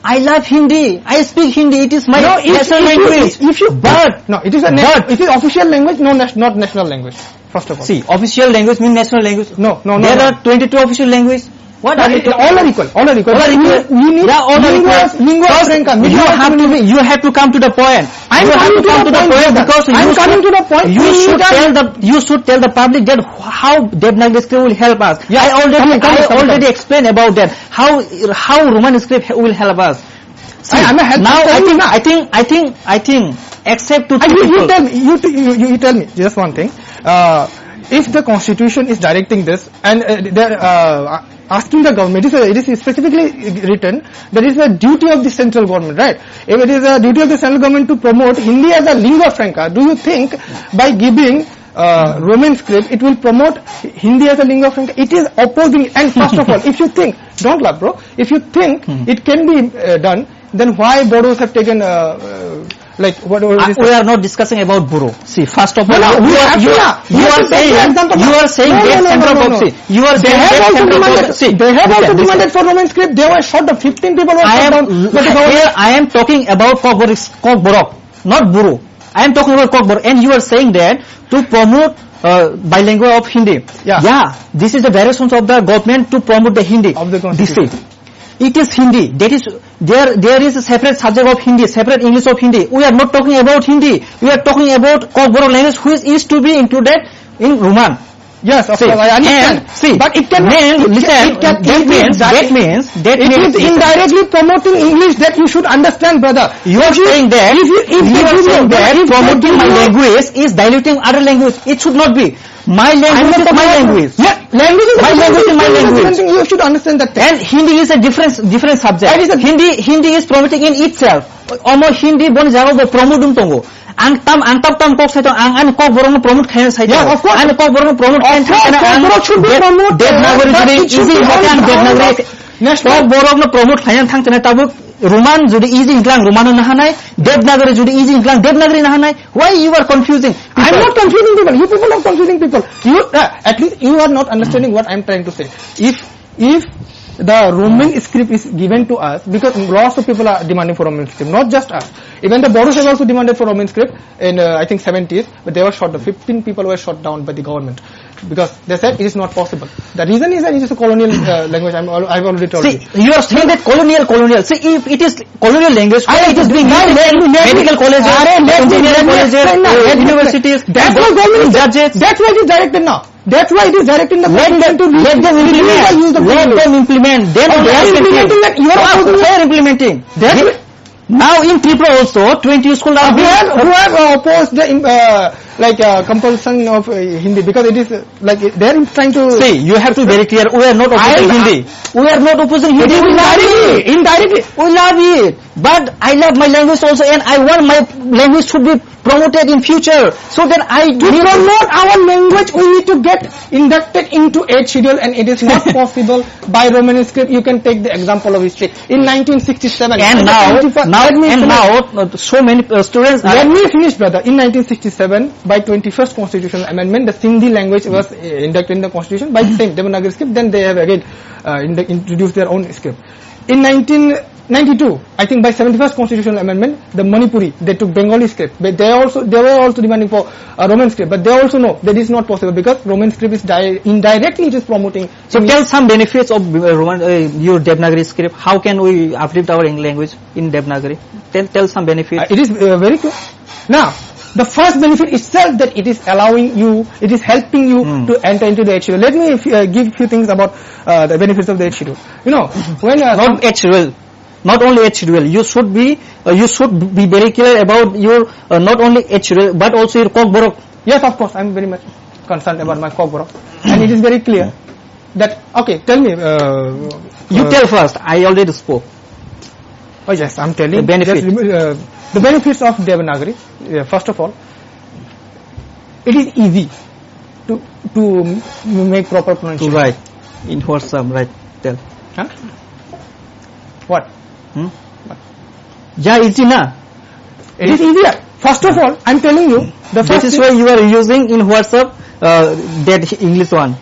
I love Hindi. I speak Hindi. It is my No, if, national if you, language. if you, But, no, it is a na-, but it is official language, no, nat-, not national language, first of all. See, official language means national language. No, no, no, There no. are twenty-two official language. What No, are you it, talking all are about? equal, all are equal. All are equal. We, we need Yeah, all are lingua, equal. lingua Because franca, you mingua have to communis- be, you have to come to the point. I'm You have coming to to come the to the point, point sir. because I'm you coming should, to the point. you We should need a tell the, you should tell the public that how Devanagari script will help us. Yeah, I already, come on, come on, I come on, already come on. explained about that. How, how Roman script he-, will help us. See, I, I'm a help, now I'm I telling think, you now. I think, I think, I think, except to I, two you, you people. tell me, you, t-, you, you, you tell me just one thing. Uh, if the constitution is directing this and, uh, they're, uh, asking the government, it is, a, it is specifically written that it is the duty of the central government, right? If it is the duty of the central government to promote Hindi as a lingua franca, do you think by giving, uh, Roman script, it will promote Hindi as a lingua franca? It is opposing. And first of all, if you think, don't laugh, bro. If you think Hmm. it can be, uh, done, then why Bodos have taken, uh, uh, like, what, what Uh, is we are not discussing about Boro. See, first of No, all, no, you we are, have you to, are, yeah. you We have are to take saying, the example you now. are saying No, no, that no, no, central no, no. government, see, you are They saying have that also central demanded, government, see, they have also listen, listen. demanded for Roman script. They were shot down. Fifteen people were I shot am, down by the here government. I am talking about Kokborok, Kokborok, not Boro. I am talking about Kokborok, and you are saying that to promote, uh, bilingual of Hindi. Yeah. Yeah, this is the directions of the government to promote the Hindi. Of the This constitution. is, it is Hindi. That is, there, there is a separate subject of Hindi, separate English of Hindi. We are not talking about Hindi. We are talking about Kokborok language, which is to be included in Roman. Yes, of See, course, I understand. and see, But it can, then it, listen, it can, that it is means, that direct, means, that it means, is listen. indirectly promoting English that you should understand, brother. You are If you, saying that, if you, if you they are give saying you, that if they promoting give my you language is diluting other language. It should not be. My I'm language not is my talking about language. Yeah, language is My different language is thing. my Language is language. different thing. You should understand that thing. And Hindi is a different, different subject. That is a Hindi, Hindi is promoting in itself. Omo Hindi boni jaga bo promote wng tongo. Ang tam, ang tam tam kok saito, ang ani Kokborok no promote khaina saito. Yeah, of course. Ani Kokborok no promote Of khaina course, thangkhana ang Kokborok should be Dev-, promoted, Devanagari but jodi it should easy be hingkhe ang on Devanagari ground of national Kokborok no promote khaina thangkhana tabuk Roman jodi easy hingkhe ang Roman no nahanai, Devanagari jodi easy hingkhe ang Devanagari nahanai. Why you are confusing I'm people? not confusing people. You people are confusing people. You, uh, at least you are not understanding what I'm trying to say. If, if the Roman script is given to us, because lots of people are demanding for Roman script, not just us. Even the Bodos have also demanded for Roman script in, uh, I think, seventies, but they were shot down. Fifteen people were shot down by the government because they said it is not possible. The reason is that it is a colonial, uh, language. I'm al-, I've already told See, you. you are saying that colonial, colonial. See, if it is colonial language, why I it is being let used in me, let me, medical colleges, let me, engineering let me colleges, explain now. Let me explain. universities? That's why government is That's why it is directed now. That's why it is directed in the Let constitution them, to let them use the implement. Let them implement. Then they are implementing. Implementing, like, you are opposing. They are implementing. That's why now in Tripura also, twenty schools are who have, who have, uh, opposed the, uh, like, uh, compulsion of, uh, Hindi, because it is, uh, like, they are trying to. See, you have to be very clear. We are not opposing Hindi. We are not opposing Hindi. We love it. Indirectly. We love it. But I love my language also, and I want my language to be promoted in future. So then I to need promote our language, we need to get inducted into eighth schedule, and it is not possible by Roman script. You can take the example of history. In nineteen sixty-seven, And now, now, let me and finish. Now, uh, so many, uh, students are Let me finish, brother. In nineteen sixty-seven, by twenty-first constitutional amendment, the Sindhi language was, uh, inducted in the constitution by the same Devanagari script. Then they have again, uh, indu- introduced their own script. In nineteen ninety-two, I think by seventy-first constitutional amendment, the Manipuri, they took Bengali script. But they also, they were also demanding for a Roman script, but they also know that is not possible because Roman script is di- indirectly it is promoting So English. Tell some benefits of, uh, Roman, uh, your Devanagari script. How can we uplift our English language in Devanagari? Tell, tell some benefits. Uh, it is, uh, very clear. Now, the first benefit itself that it is allowing you, it is helping you Hmm. to enter into the H D O. Let me, uh, give few things about, uh, the benefits of the H D O. You know, when, uh, Not H D O. Not only H D O, you should be, uh, you should be very clear about your, uh, not only H D O, but also your Kokborok. Yes, of course, I'm very much concerned about my Kokborok. And it is very clear that, okay, tell me, uh, You uh, tell first. I already spoke. Oh, yes, I'm telling. The benefit. Just rem- uh, the benefits of Devanagari, uh, first of all, it is easy to, to m- make proper To pronunciation. Write in WhatsApp, right? Tell. Huh? What? Hmm? What? Yeah, easy na. It is easier. First of all, I'm telling you, the This first is thing why you are using in WhatsApp, uh, that English one.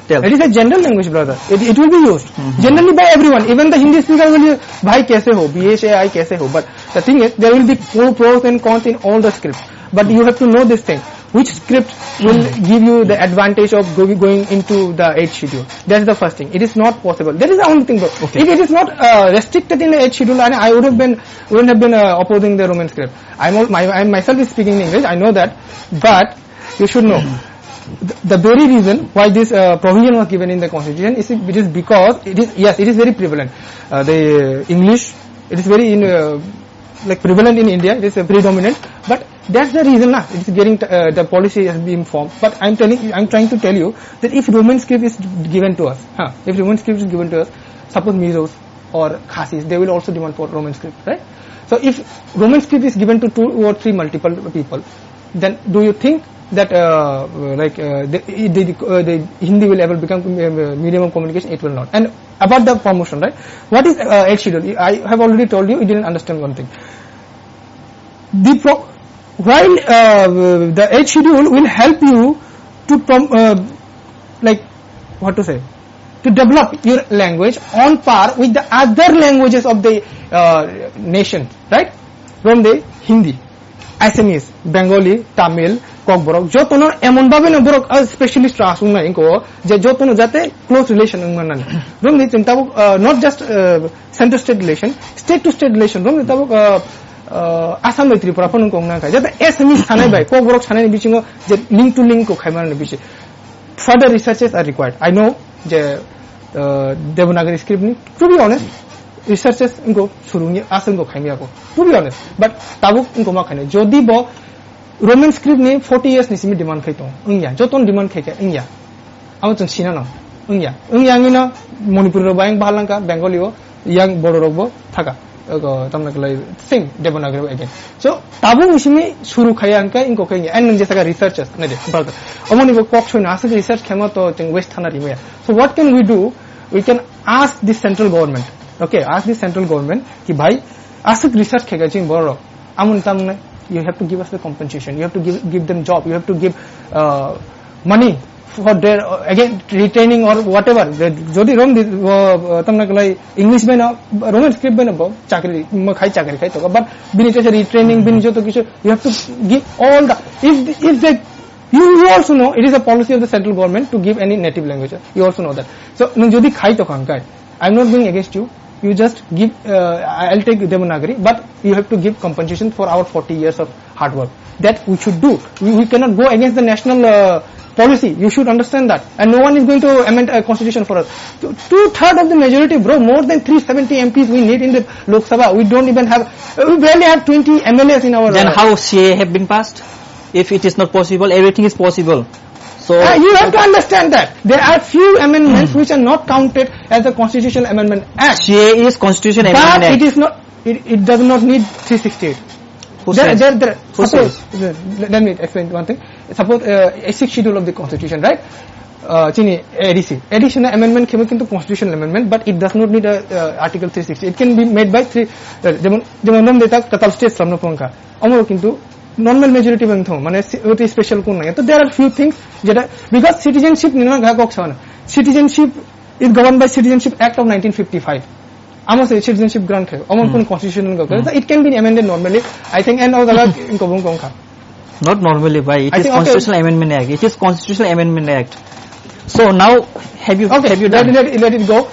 Tell. It is a general language, brother. It, it will be used Mhm. generally by everyone. Even the Hindi speaker will use, "Bhai, kaise ho?" B H A I, "Kaise ho?" But the thing is, there will be pro- pros and cons in all the scripts. But you have to know this thing. Which script will give you the advantage of go- going into the eighth schedule? That's the first thing. It is not possible. That is the only thing, bro. Okay. If it is not, uh, restricted in the eighth schedule, and I would have been, wouldn't have been, uh, opposing the Roman script. I'm all, my, I myself is speaking in English. I know that, but you should know the, the very reason why this, uh, provision was given in the constitution is it is because it is, yes, it is very prevalent. Uh, the English, it is very in, uh, like, prevalent in India. It is, uh, predominant, but that's the reason, na. It's getting, uh, the policy has been formed. But I'm telling, I'm trying to tell you that if Roman script is given to us, huh, if Roman script is given to us, suppose Mizos or Khasis, they will also demand for Roman script, right? So if Roman script is given to two or three multiple people, then do you think that, uh, like, uh, the, the, uh, the Hindi will ever become, uh, medium of communication? It will not. And about the promotion, right? What is, uh, eighth schedule? I have already told you, you didn't understand one thing. The pro- while, uh, the eighth schedule will help you to prom- uh, like, what to say, to develop your language on par with the other languages of the, uh, nation, right? From the Hindi, Assamese, Bengali, Tamil, Kokborok, jotono emon bhabe no borok, uh, specialist ras wngnai wngkho, je jotono jate close relation wngmani. Romni chwng tabuk, uh, not just, uh, center state relation, state to state relation, romni tabuk, uh, uh, Assam bai Tripura phano wngkha, jate Assamese sanai bai Kokborok sanai ni bisingo je link to link kok khaimani bisi. Further researches are required. I know je, uh, Devanagari script ni, to be honest, researches wngkha surungni aswk wngkha khaimya ko, to be honest. But tabuk wngkha ma khainai. Jodi bo Roman script ni forty years ni simi demand khai tong, wngya. Joton demand khai khe wngya. Amo chwng sina no, wngya. Wngya wngwi no Manipuri rok bayang bahal langkha, Bengali o yang Bodo rok bo thaka. Ogo, tamna kwlai same Devanagari again. So, tabuk ni simi suru khaya hwnkhe wngkha khe wngya. And nung jesaka researchers, nai de, brother. Omo ni bo kok soi no aswk research khema to chwng waste thana rimaya. So, what can we do? We can ask the central government. Okay, ask the central government ki bhai, aswk research khaikha chini borok. Amoni tamni, you have to give us the compensation. You have to give, give them job. You have to give, uh, money for their, uh, again, retraining or whatever. They, jodi rom di, uh, uh, tamna kwlai English bai no, Roman script bai no bo chakri, mo khai chakri khai to. But bini chase retraining, bini joto kichu, you have to give all the, if, if they, you, you also know, it is a policy of the central government to give any native language. You also know that. So, nung jodi khai to khang kai, I'm not going against you. You just give, uh, I'll take Devanagari, but you have to give compensation for our forty years of hard work. That we should do. We, we cannot go against the national, uh, policy. You should understand that. And no one is going to amend a constitution for us. Two, two-third of the majority, bro, more than three seventy M Ps we need in the Lok Sabha. We don't even have, uh, we barely have twenty M L As in our, Then uh, how C A A have been passed? If it is not possible, everything is possible. So Uh, you have to understand that there are few amendments which are not counted as a constitutional amendment act. C A A is constitution But amendment it act. is not, it, it does not need three sixty-eight. Who There, says? there, there, Who suppose, says? let, let me explain one thing. Suppose, uh, a sixth schedule of the constitution, right? Uh, chini A D C. Additional amendment khe bo kintu constitutional amendment, but it does not need a, uh, article three sixty. It can be made by three, uh, jemon, jemon nom deta katal state slamno pongkha. Omoro kintu normal majority bang thong, mane si-, oti special kun nai. To there are few things jeta, because citizenship ni na ga kok sana. Citizenship is governed by Citizenship Act of nineteen fifty-five. Amo se citizenship grant khayo. Amo Hmm. kun constitutional go. Hmm. So it can be amended normally. I think and all the kobong kong kha. Not normally, bhai. It I is think, okay. Constitutional Amendment Act. It is Constitutional Amendment Act. So now, have you, Okay, have you let, done? let, let it go.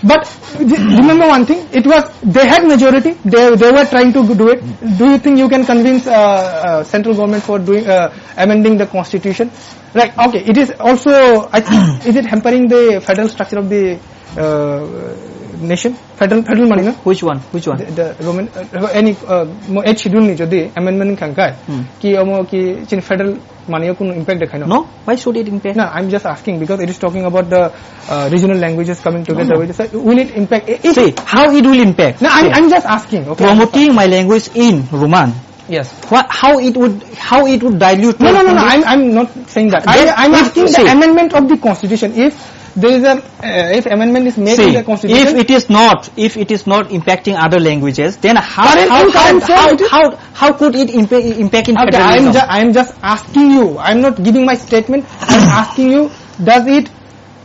But th-, remember one thing, it was, they had majority, they, they were trying to do it. Do you think you can convince, uh, uh, central government for doing, uh, amending the constitution? Right, okay, it is also, I think, is it hampering the federal structure of the, uh, nation? Federal, federal mani na? Which one? Which one? The, the Roman, uh, any, uh, mo-, eighth schedule ni jodi amendment khang kai, Hmm. ki omo ki chin federal mani o kunu impact dekhai no? No, why should it impact? No, I'm just asking because it is talking about the, uh, regional languages coming together. No, no. With the, will it impact? If See, how it will impact? No, I'm, See, I'm just asking. Okay. Promoting my language in Roman. Yes. What, how it would, how it would dilute No, no, no, no. English? I'm, I'm not saying that. Then I, I'm if, asking the see, amendment of the constitution. If there is a, uh, if amendment is made in See, the constitution, if it is not, if it is not impacting other languages, then how, Current, how, in how, current form how, it is how, how could it impa-, impact in Okay, federalism? I'm ju-, I'm just asking you. I'm not giving my statement. I'm asking you, does it,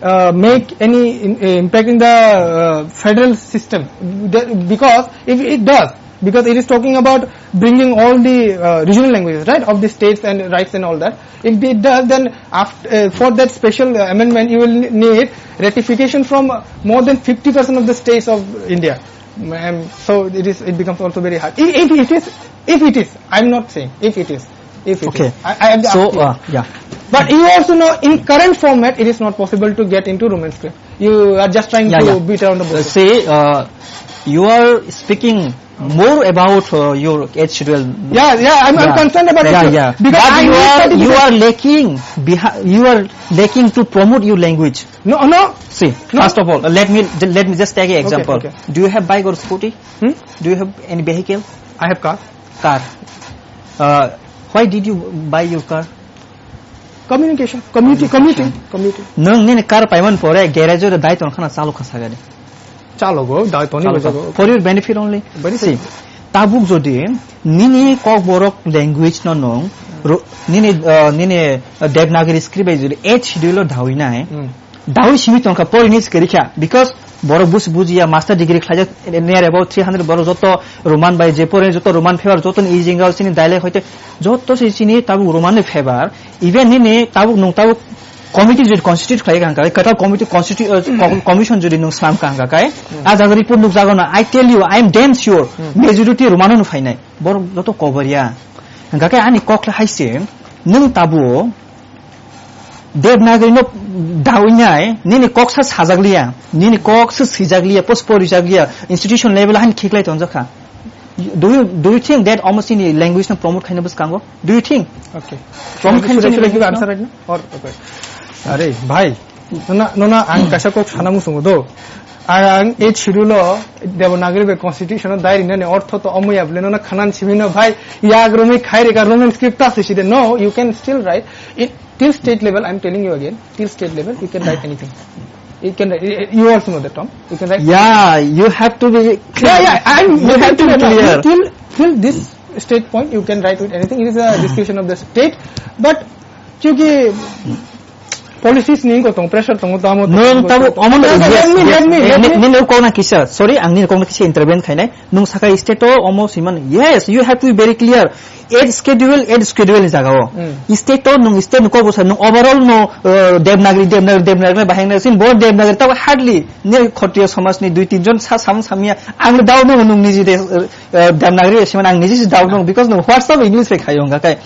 uh, make any in-, uh, impact in the, uh, federal system? The, because if it does, because it is talking about bringing all the, uh, regional languages, right, of the states and rights and all that. If it does, then after, uh, for that special, uh, amendment, you will need ratification from, uh, more than fifty percent of the states of India. Um, so it is, it becomes also very hard. If, if it is, if it is, I'm not saying if it is, if it Okay. is. I, I am So, asking. uh, yeah. But you also know, in current format, it is not possible to get into Roman script. You are just trying Yeah, to yeah. beat around the Uh, bush. See, uh, you are speaking more about, uh, your eighth schedule. Yeah, yeah, I'm, I'm Yeah. concerned about Yeah, it, yeah. because But I you need are, you certificate. are lacking behi-, you are lacking to promote your language. No, no. See, No. first of all, let me, let me just take an Okay, example. okay. Do you have bike or scooty? Hmm? Do you have any vehicle? I have car. Car. Uh, why did you buy your car? Communication. Commuti-, commuting. Commuting. Nwng nini car paiman pore garage o dai ton khana chalo kha sagani. Chalo go, dai toni Chalo go kha. jago. For your benefit only. Benefit. See, tabuk jodi nini Kokborok language no nwng, ro-, nini, uh, nini, uh, Devanagari script bai jodi eighth schedule o dawi nai, Hmm. Dawi simi tongkha, porini se kwrwi kha, because borok busi bujiya, master degree khlaijak, near about three hundred borok joto Roman bai je porini joto Roman favor, joto ni ijinga chini dialect hoite joto se chini tabuk Roman ni favor, even nini tabuk nwng tabuk committee jodi constitute khlai kha hwnkha, kwtal committee constitu-, uh, com-, commission jodi nwng slam kha hwnkha khe, Hmm. a jaga report nukjago na, I tell you, I am damn sure, Hmm. majority Roman no phainai, borok joto Koboriya. Hwnkha khe ani kok khlai hai se, nwng tabuk Devanagari no dawi nai, nini kok sa sajak liya, nini kok sa swijak liya, post porijak liya, institution level han khiklai tongjak kha. Do you, do you think that omo chini language no promote khaina bwskango? Do you think? Okay. Promote Should I, khaina should I give language no? answer right now? Or, okay. Are, bhai, nona, nona ang kaisa kok sana musungo do. Ang, ang eighth schedule o Devanagari bai constitution o dai rinani ortho to omo ya bole nona khanan simi no bhai, yak romwi khai rega Roman script ta sisi de. No, you can still write it. Till state level, I'm telling you again, till state level, you can write anything. You can write, you also know the term. You can write Yeah, you have to be clear. Yeah, yeah, I'm You have to be clear. Till, till this state point, you can write with anything. It is a discretion of the state. But, क्योंकि, Policies ni wngkha tong, pressure tongo, tamo tongo, Nung tamo tamo, omo na, let me, yes, let me, let me. Nini kok na kisa, sorry, ang nini kok na kisa intervene khainai. Nung saka state o omo siman, yes, you have to be very clear. Eighth schedule, eighth schedule ni jaga o. Hmm. State o nung state ni kok bwsa, nung overall no, uh, Devanagari, Devanagari, Devanagari bahai na sin, bo Devanagari tamo hardly, ne Khotriya samaj ni dui tin jon sa sam samya, ang dao no nung niji de, uh, Eh, Devanagari se mane ang niji se doubt nang, because nwng WhatsApp English bai khayo wngkha khe.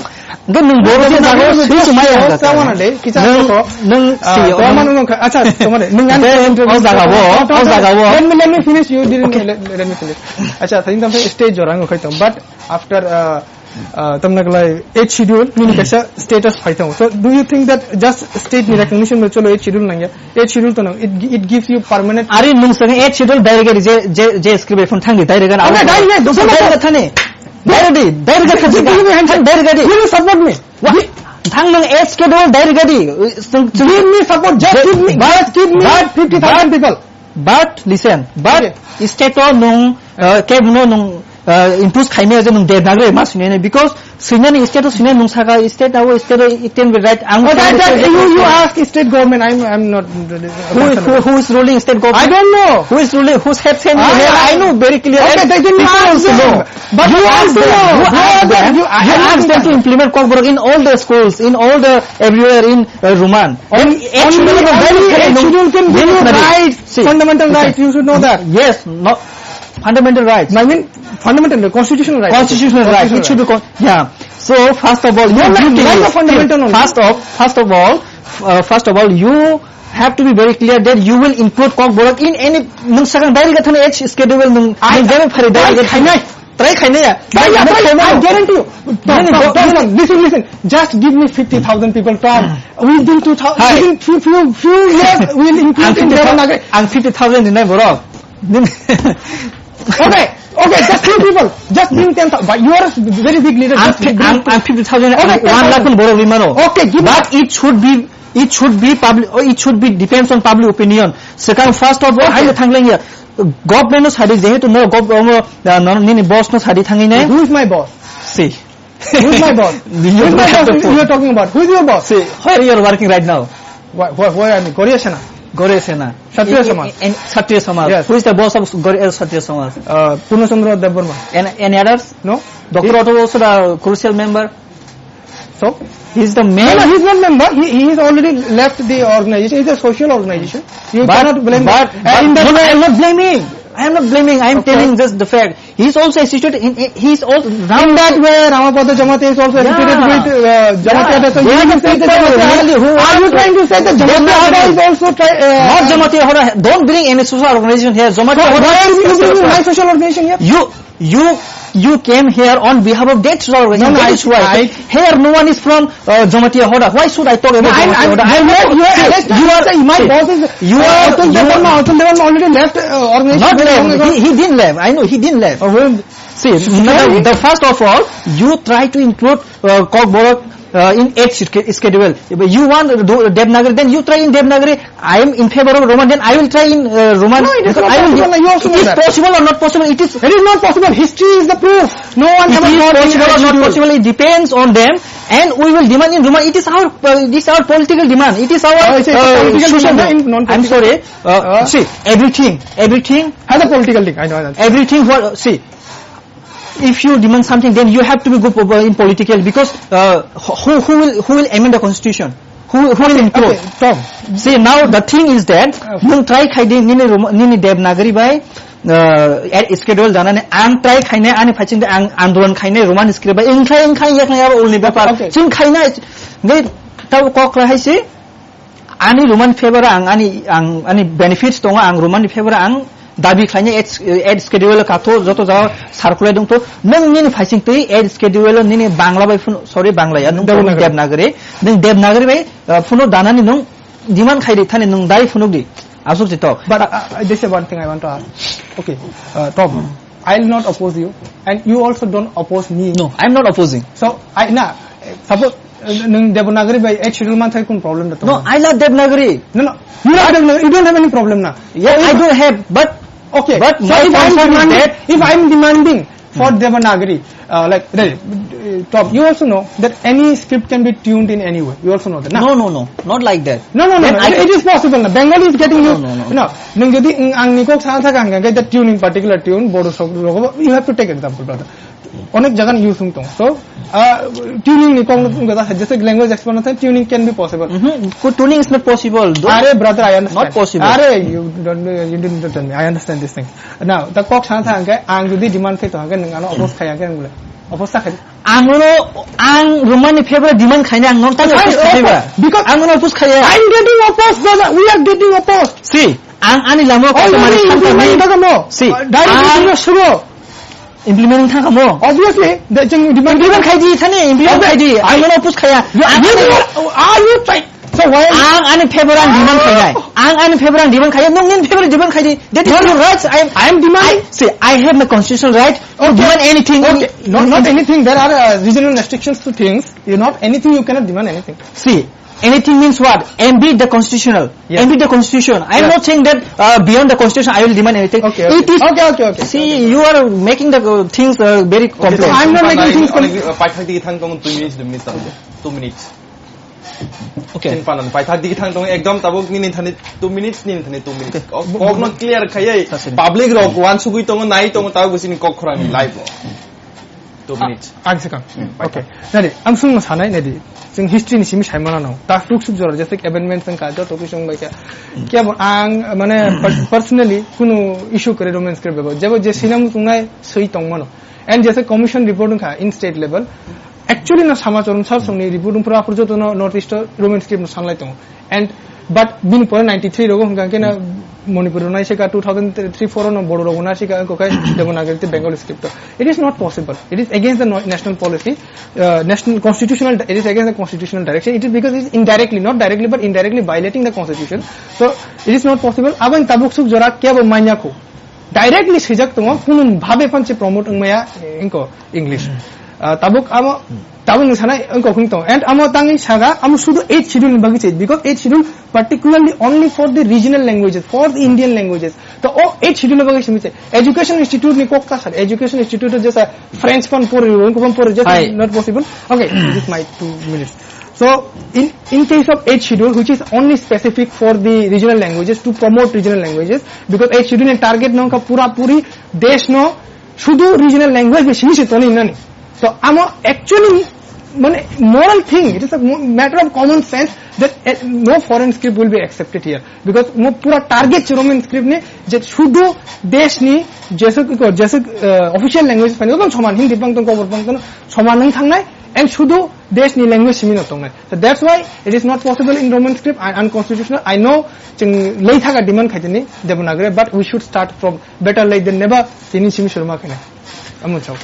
Hwnkhe nwng Borok je jaga o swi se maya wngkha khe. Sa wana de, kisa Nwng, koko. Nwng Ah, si, to nwng manu wngkha, acha, to mane, nwng ani Then, interview o jaga bo, o jaga bo. Let me, let me finish, you didn't Okay. let, let me finish. Acha, thain tam stage jora wngkha khe to, but after, uh, uh, tamna glai eighth schedule, nini kaisa status phai tongo. So, do you think that just state ni recognition bai cholo eighth schedule nangya? Eighth schedule to nang, it, it gives you permanent Are nung saka eighth schedule direct je, je, je script phone thangdi direct Okay, direct, direct, direct, direct thani. Direct di, direct di, Give me hand. Direct di. You will support me. Wa, thang nung eighth schedule direct di. Give me support, just give me, but, just give me but, fifty thousand but, people. But listen, but Okay. state o nung, uh, ke buno nung, uh, impose khaimaya je nung Devanagari ma sini ne, because Swinani state o swinani nung saka state abo state o it can be right. Ang Oh, that, that, you, you ask state government. I'm, I'm not. Who is, who, who is ruling state government? I don't know. Who is ruling? Who's head sent I, here? I, I know very clear. Okay, And then you people ask also them. know. But You you ask ask them. them. You Who ask are them. them? You, I You am ask them to implement Kokborok in all the schools, in all the everywhere in, uh, Roman. Only, Then only, actually, only very schedule can give you Very rights, See, fundamental listen. rights. You should know that. Yes, no, fundamental rights. I mean, fundamental, constitutional rights. Constitutional right. It should be con-, yeah. So first of all, you Not like, duty not is the fundamental still, one. first of, first of all, uh, first of all, you have to be very clear that you will include Kokborok in any, nung sakang direct thani eighth schedule nung, I, nung direct phari I, direct I, I, Try khainai ya. Try, Try, try, try, I guarantee you. Tom, No, no, Tom, no, Tom, no. Tom, listen, listen. Just give me fifty thousand people, Tom. Within two thousand, Hi. within few, few, few years, we'll Ang include in fifty thou-, Devanagari. ang fifty thousand rinai borok. Nini Okay, okay, just few people. Just bring ten thousand. But you are a very big leader. Ang Just fi-, bring ang, ang fifty thousand, Okay, ang one lakh ten thousand. pun borok rimano. Okay, give me But it should be, it should be public, oh, it should be depends on public opinion. Sekarang first of all, Okay. hai thanglang ya. Government no sadi, jehetu no gov-, omo, ah, no, nini boss no sadi thangwi nai. Who is my boss? See. Who is my boss? You Who is my don't have boss? to You are talking about. Who is your boss? See, where you are working right now? Why, why, why I mean? Gauriya Sena. Gauriya Sena. Kshatriya In, in, Samaj. in Kshatriya Samaj. Yes. Who is the boss of Gauriya, Kshatriya Samaj? Uh, Purna Chandra Debbarma. Any, any others? No. Doctor He Otto also the crucial member. So? He's the main No, no, he's not member. He, he is already left the organization. It's a social organization. You But, cannot blame but, that. but, And in that no, no, way I'm not blaming. I am not blaming. I am Okay. telling just the fact. He is also associated in, in, he is also In that way, Ramapada Jamatia is also associated Yeah. with, uh, Jamatia. Yeah. So They you are the mean to say that people Jamatia only who Are you are trying to say that They are Jamatia is also try, uh, Not Jamatia Hoda. Don't bring any social organization here. Jamatia So Hoda why is are you bringing my associated. social organization here? You, you, you came here on behalf of that social organization. No, no, That I, is why. I Here no one is from, uh, Jamatia Hoda. Why should I talk about No, I, Jamatia I, Hoda? I I know know. you are See, arrested. you are, Say my see, boss is, you uh, are, Atul you Debbarma. Atul Debbarma already left, uh, organization Not very long left. ago. He, he didn't left. I know he didn't left. Oh, well, See, Sorry? the, the first of all, you try to include, uh, Kokborok, uh, in eighth sch-, schedule. If you want to do Devanagari, then you try in Devanagari. I am in favor of Roman, then I will try in, uh, Roman. No, it is Because not I will possible. You also It know is that. possible or not possible? It is It is not possible. History is the proof. No one It ever is thought possible or not schedule. possible, it depends on them, and we will demand in Roman. It is our, uh, it is our political demand. It is our, Oh, it's a, it's a uh, political social demand, demand. not in, non-political. I'm sorry. Uh, Uh. see, everything, everything Has a political thing. I know, I know. Everything what, see, if you demand something, then you have to be good po-, in political because, uh, who, who will, who will amend the constitution? Who, who will include? Okay, Tom. See, now the thing is that Okay. nung try khai di nini Rom-, nini Devanagari bai, uh, at schedule janani ang try khainai ani phaiching de ang andolon khainai Roman script bai ang khai ang khai yak nai abo ulni bepar. Okay. Chwng khainai ngai tabo kok lai hai se ani Roman favor ang ani, ang ani benefits tongo ang Roman favor ang dabi khlainai eighth, eighth schedule katho joto jaga circulate dongtho. Nung nini phaiching twi eighth schedule nini Bangla bai phun, sorry, Bangla ya, nung Devanagari. Devanagari. Nung Devanagari bai, uh, phuno danani nung demand khai di thani nung dai phunuk di. Asuk si to. But, uh, uh, this is one thing I want to ask. Okay, uh, Tom, I'll not oppose you, and you also don't oppose me. No, I'm not opposing. So, I, na, suppose, uh, nung Devanagari bai eighth schedule man thai kun problem da to? No, I love Devanagari. No, no, you love Devanagari, you don't have any problem na. Yeah, So, I if don't have, but, Okay, but so my if I'm concern is demanding, that if I'm demanding for Hmm. Devanagari, Uh, like, hey, uh, Tom, you also know that any script can be tuned in any way. You also know that, na? No, no, no, not like that. No, no, no, Then no. I It, can it is possible. Na. Bengali is getting No, you. no, no, no. No, nung jodi ang ni kok sana thaka hangka, the tuning particular tune, Bodo sok rogo, you have to take example, brother. Onek jagan use hung tong. So, uh, tuning ni kong nung kata, just like language explanation, tuning can be possible. Mhm. Ko tuning is not possible, though. Are, brother, I understand. Not possible. Are, you don't, you didn't tell me. I understand this thing. Now, the kok sana thaka hangka, ang jodi demand khe to hangka, nung ano oppose khai hangka, nung le. Oppose khai. Ang no, ang Roman ni favor demand khaina ang no tamo Why? Oppose khaiba. Because Ang no oppose khaiya. I'm getting opposed, brother. We are getting opposed. See, ang ani lama ko Already mari santa implement ni. Thangkamo. See, Direct ang implement sugo. Implement thangkamo. Obviously, the jeng demand Implement khaidi thani, implement Obvi- khaidi. Ang no oppose khaiya. You, Ang you ani are, are you trying? So why? Ang ani favor ang demand khainai. Ang ani favor ang demand khaiya. Nung nin favor demand khaidi. That is No, your no. rights. I am, I am demand. I, see, I have my constitutional right to Okay. demand anything. Okay. Not, not anything. There are, uh, regional restrictions to things. You not anything. You cannot demand anything. See, anything means what? Ambit the constitutional. Yes. Ambit the constitution. I am Yes. not saying that, uh, beyond the constitution I will demand anything. Okay, okay. It is Okay, okay, okay. See, you are making the, uh, things, uh, very Okay, complex. so I'm not making things অনেক, complex. uh, পাইথাক দিকে থাং তখন দুই মিনিট, দুই মিনিট থাকবে। Two minutes. Okay. Sin panan paithak digi thang tong ekdom tabuk nini thani two minutes, nini thani two minutes. Okay. Kok, kok no clear khayai. Sasini. Public rok wan sugui tongo, nai tongo, tabuk sini kok khorang ni live o. Two minutes. Ang sikang. Hmm, Okay. Nadi, ang sung sanai nadi. Sing history ni simi sai mana no. Ta tuk suk jora, just like amendments ang ka, joto kisung bai kya. Kya bo ang, mane, pers-, personally, kunu issue kare Roman script bebo. Jebo je sinam tungnai sui tong mano. And jese commission report wngkha in state level. Actually no sama chorom sar songni report wngphuru aphuru joto no North East o Roman script no sanlai tongo. And but bini pore ninety-three rogo hwnkha khe na Manipur no naisika two thousand three four no Bodo rogo naisika wngkha khe Devanagari tei Bengali script o. It is not possible. It is against the no-, national policy, uh, national constitutional, it is against the constitutional direction. It is because it is indirectly, not directly but indirectly violating the constitution. So it is not possible. Abo tabuk suk jora kebo manya kho. Directly swijak tongo, kunu bhabe phan se promote wngmaya, eh, wngkho English. Ah, tabuk amo, tabuk ni sanai wngkho hwn tongo. And amo tangwi saga, amo sudu eighth schedule ni bagwi se, because eighth schedule particularly only for the regional languages, for the Indian languages. To o eighth schedule ni bagwi simi se. Education Institute ni kok ta sar, Education Institute o jesa French phan pori, wngkho phan pori, just Hai. not possible. Okay, this is my two minutes. So, in, in case of eighth schedule, which is only specific for the regional languages, to promote regional languages, because eighth schedule ni target no wngkha pura puri desh no sudu regional language bai simi se toni nani. So, amo actually, mane, moral thing, it is a mo-, matter of common sense that, eh, no foreign script will be accepted here. Because mo pura target se Roman script ni, je sudu desh ni, jesuk, jesuk, eh, official language pani, soman Hindi bang tong, kobor bang tong, soman wng thangnai, and sudu desh ni language simi no tongnai. So that's why it is not possible in Roman script and unconstitutional. I know chwng lei thaga demand khaitini Devanagari, but we should start from better late than never. Tini simi shuruma khaina. Amo chao.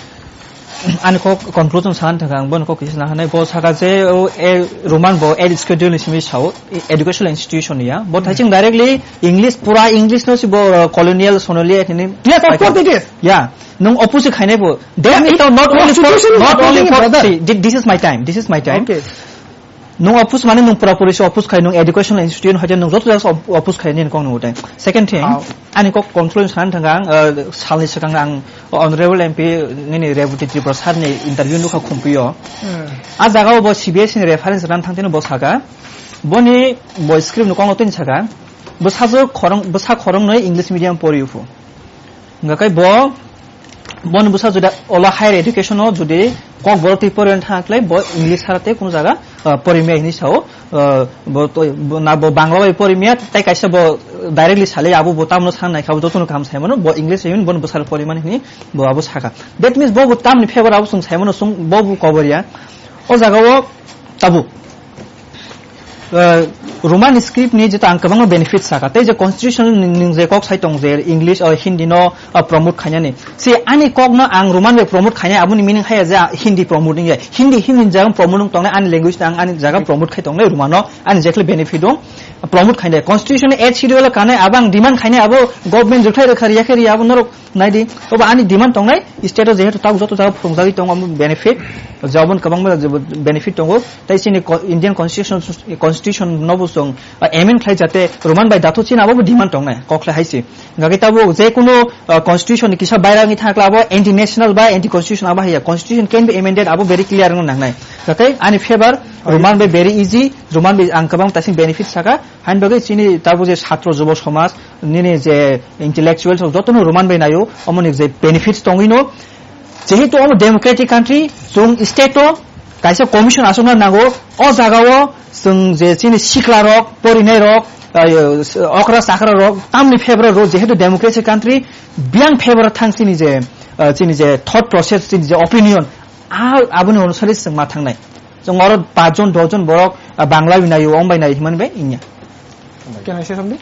Ani kok conclusion san thaka ang bon kok kisa na hanai bo saka je o e Roman bo eighth schedule ni simi sao e-, educational institution ya. Bo thaiching directly English pura English no si bo uh, colonial sonolia ni. Yes, of course it is. Ya. Nung oppose khainai bo. Then Yeah, it it not only for, constitution is not only applying, for, brother. See, thi-, this is my time. This is my time. Okay. Nung oppose mane nung pura puri se oppose khai nung educational institution hoite nung joto jaga se op-, oppose khai nini kong nung utai. Second thing, How? Ani kok control san thang ang, uh, salni swkang ang Honorable M P nini Rebati Tripura sir ni interview nukha khumpiyo. Hmm. A jaga o bo C B S E ni reference ran thang tini bo saka. Boni bo script nung kong tini saka. Bo sajo khorang, bo sa khorang noi English medium pori uphu. Hingkha khe bo, boni bwsa juda olo higher education o jodi Kokborok twi pori thang khlai bo English sara tei kunu jaga, ah, pori maya hinwi sao, ah, bo to, bo na bo Bangla bai pori maya tei kaisa bo directly sale abo bo tamno san nai kha bo jotono kaham sai mano bo English bai boni bwsa pori mani hinwi bo abo saka. That means bo bo tamni favor abo chwng sai mano chwng bo bo kobor ya. O jaga o tabuk. Uh, Roman script ni jeta ang kwbangma benefit saka. Tei je constitution ni, ni je kok sai tong je English or Hindi no, uh, promote khainani. Se ani kok no ang Roman bai promote khainai aboni meaning haya je Hindi promote ni. Hindi, Hindi jaga promote wng tongnai ani language no ang ani jaga promote khai tongnai Roman no ani jekhle benefit dong promote khainai. Constitution ni eighth schedule kanai abo ang demand khainai abo government rwkhlai rwkha riyakhe riya abo norok Naidi, obo ani demand tongnai, state o jehetu tabuk joto jaga phwrwngjagwi tongo, omo benefit, jabon kwbangma benefit tongo, tei chini co-, Indian constitution, constitution no bo chwng, uh, amend khlai jate Roman bai datho chini abo bo demand tongnai kok khlai hai se. Gage tabuk je kuno, uh, constitution ni kisa bairang ni thakla abo anti national ba anti constitution abo haiya. Constitution can be amended abo very clear no nangnai. Gage ani favor Roman bai very easy, Roman bai ang kwbang tasing benefit saka. Hain bagwi chini tabuk je satro jubo somaj, nini je intellectual rok jotono Roman bai naio, omoni je benefits tongwi no. Jehetu omo democratic country, chwng state o kaisa commission aswkna nango, o jaga o chwng je chini sikla rok, porinai rok, ah, okra chakra rok, tamni favor rok, jehetu democratic country, biyang favor thang chini je, ah, chini je thought process, chini je opinion, ah, aboni onusari chwng ma thangnai. Chwng oro pachjon, dojon borok, ah, Bangla bai naio, ong bai naio hinmani bai wngya. Can I say something?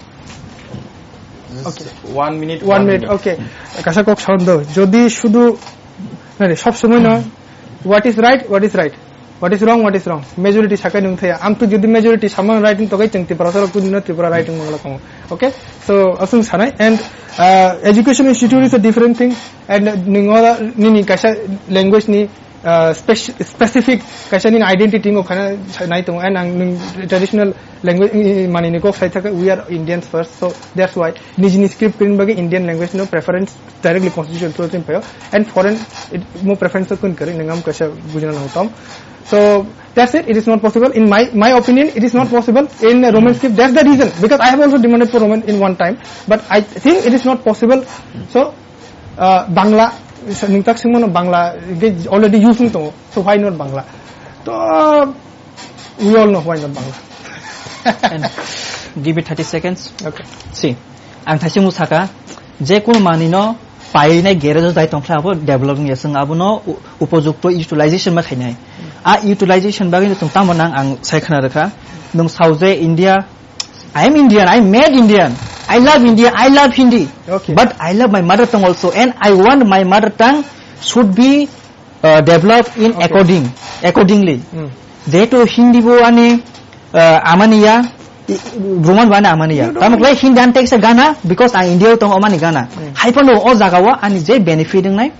Just Okay. One minute, One one minute, minute. Okay. Kasa kok sound do. Jodi shudu, nani, sob somoi no, what is right, what is right. What is wrong, what is wrong. Majority sakai nung thaya. Ang tu jodi majority saman right ni tokai cheng Tripura sarok tu dino Tripura right ni mangla kamo. Okay? So, asung sanai. And, uh, education institute is a different thing. And, uh, nung ora nini kasa language ni uh, spec-, specific kaisa nini identity wngkha khana sa-, nai tongo, and ang nwng traditional language, i, i, manini kok sai thaka, we are Indians first, so that's why nijini script kwrwini bagwi Indian language no preference directly constitution through chini phaio, and foreign it, mo preference to kun kwrwi, nwng am kaisa bujina nang tong. So that's it, it is not possible. In my, my opinion, it is not possible in Roman script. That's the reason, because I have also demanded for Roman in one time, but I think it is not possible. So, uh, Bangla, nung tak singmo no Bangla, ge already using tongo. So why not Bangla? To, uh, we all know why not Bangla. And give it thirty seconds. Okay. See, ang thaising saka, je kono manwi no painai garage o jai tongkha abo developing ya, chwng abono u-, upojukto utilization ma khainai. A utilization bagwi no chwng tamo nang ang sai khna rwkha. Nwng sauje India, I am Indian, I am made Indian. I love India, I love Hindi. Okay. But I love my mother tongue also, and I want my mother tongue should be, uh, developed in Okay. according, accordingly. Hmm. Jehetu Hindi bo ani, uh, amani ya, i-, Roman bo ani amani ya. You don't Tamo khlai Hindi ani text gana, because ang India o tongo amani gana. Hmm. Hai phano o jaga o ani je benefit wngnai,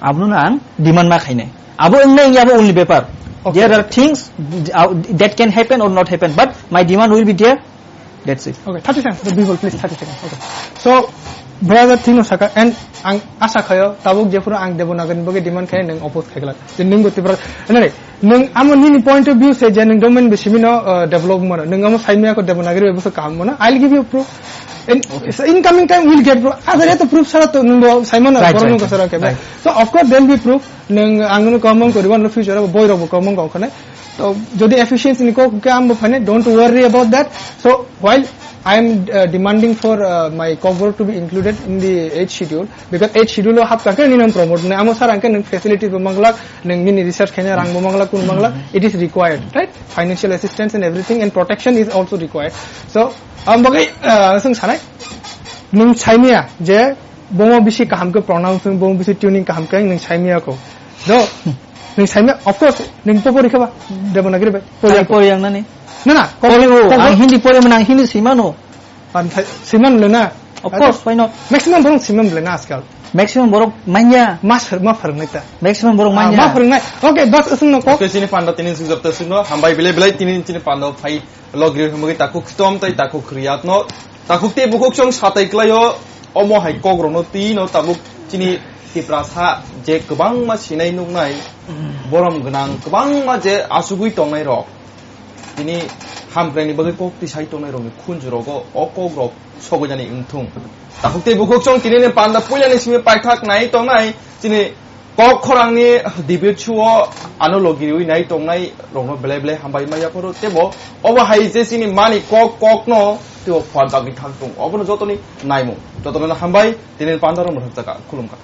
abono ang demand ma khainai. Abo wngnai ya abo ulni bepar. Okay. There are things, uh, that can happen or not happen, but my demand will be there. That's it. Okay, thirty seconds. The people, please, thirty seconds. Okay. So, brother Tino Saka, and ang asa khayo, tabuk jephuru ang Devanagari bagwi demand khayo, nang oppose khaigla. Je nang go Tripura, nani, nang amo nini point of view se je nang domain bisimi no, uh, develop mano. Nang amo saimya ko Devanagari bai buso kaham mano. I'll give you proof. In, Okay. so incoming time we'll get proof. Agar to proof sara to nang bo saimano, Right, borok right, nang ko sara right. kebe. Right. So, of course, there'll be proof. Nang ang no common koriban no future bo boy rok bo common ko khane. To jodi efficiency ni kok ke ambo phane, don't worry about that. So while I am, uh, demanding for, uh, my Kokborok to be included in the eighth schedule, because eighth schedule o hap kake ni nang promote na amo sar angke nang facility bo manglak, nang nini research khaina rang bo manglak, kun manglak, it is required, right? Financial assistance and everything and protection is also required. So, ang bagai, uh, sung sanai, nung saimia je bomo bisi kaham ke pronounce, bomo bisi tuning kaham ke nung saimia ko. Do, nung saimia, of course, nung po pori khaba, Devanagari bai. Pori Ai ako. pori ang nani. Na, na, Pori o, Kokborok ang Hindi pori mana, ang Hindi simano. An thai, siman le na. Of course, why not? Maximum borok siman le na askal. Maximum borok manya. Mas ma phar neta. Maximum borok Ah, manya. ma phar nai. Okay, bas asung no kok. Okay, chini panda tini sing jabta sing no. Hambai bile bile tini chini panda phai logri humagi takuk tom tai takuk riat no. Takuk te bukuk chong satai klayo. Omo hai kok rono twi no tabuk chini Tiprasa je kwbangma sinai nuknai borom gwnang kwbangma je asugui tongnai rok. Tini hamkraini bagwi kok tisai tongnai rokni khunju rogo o kok rok sogwi jani wngthung. Takhuk tei bukhuk chwng tini ni panda puila ni simi paithak nai tongnai chini kok khorang ni debate show o ano logi riwi nai tongnai rokno belai belai hambai ma yapharo tebo obo hai je chini mani kok kok no tebo phuar bagwi thang tung obono jotoni naimung jotono hambai tini ni panda rok mwthak jaka khulumkha.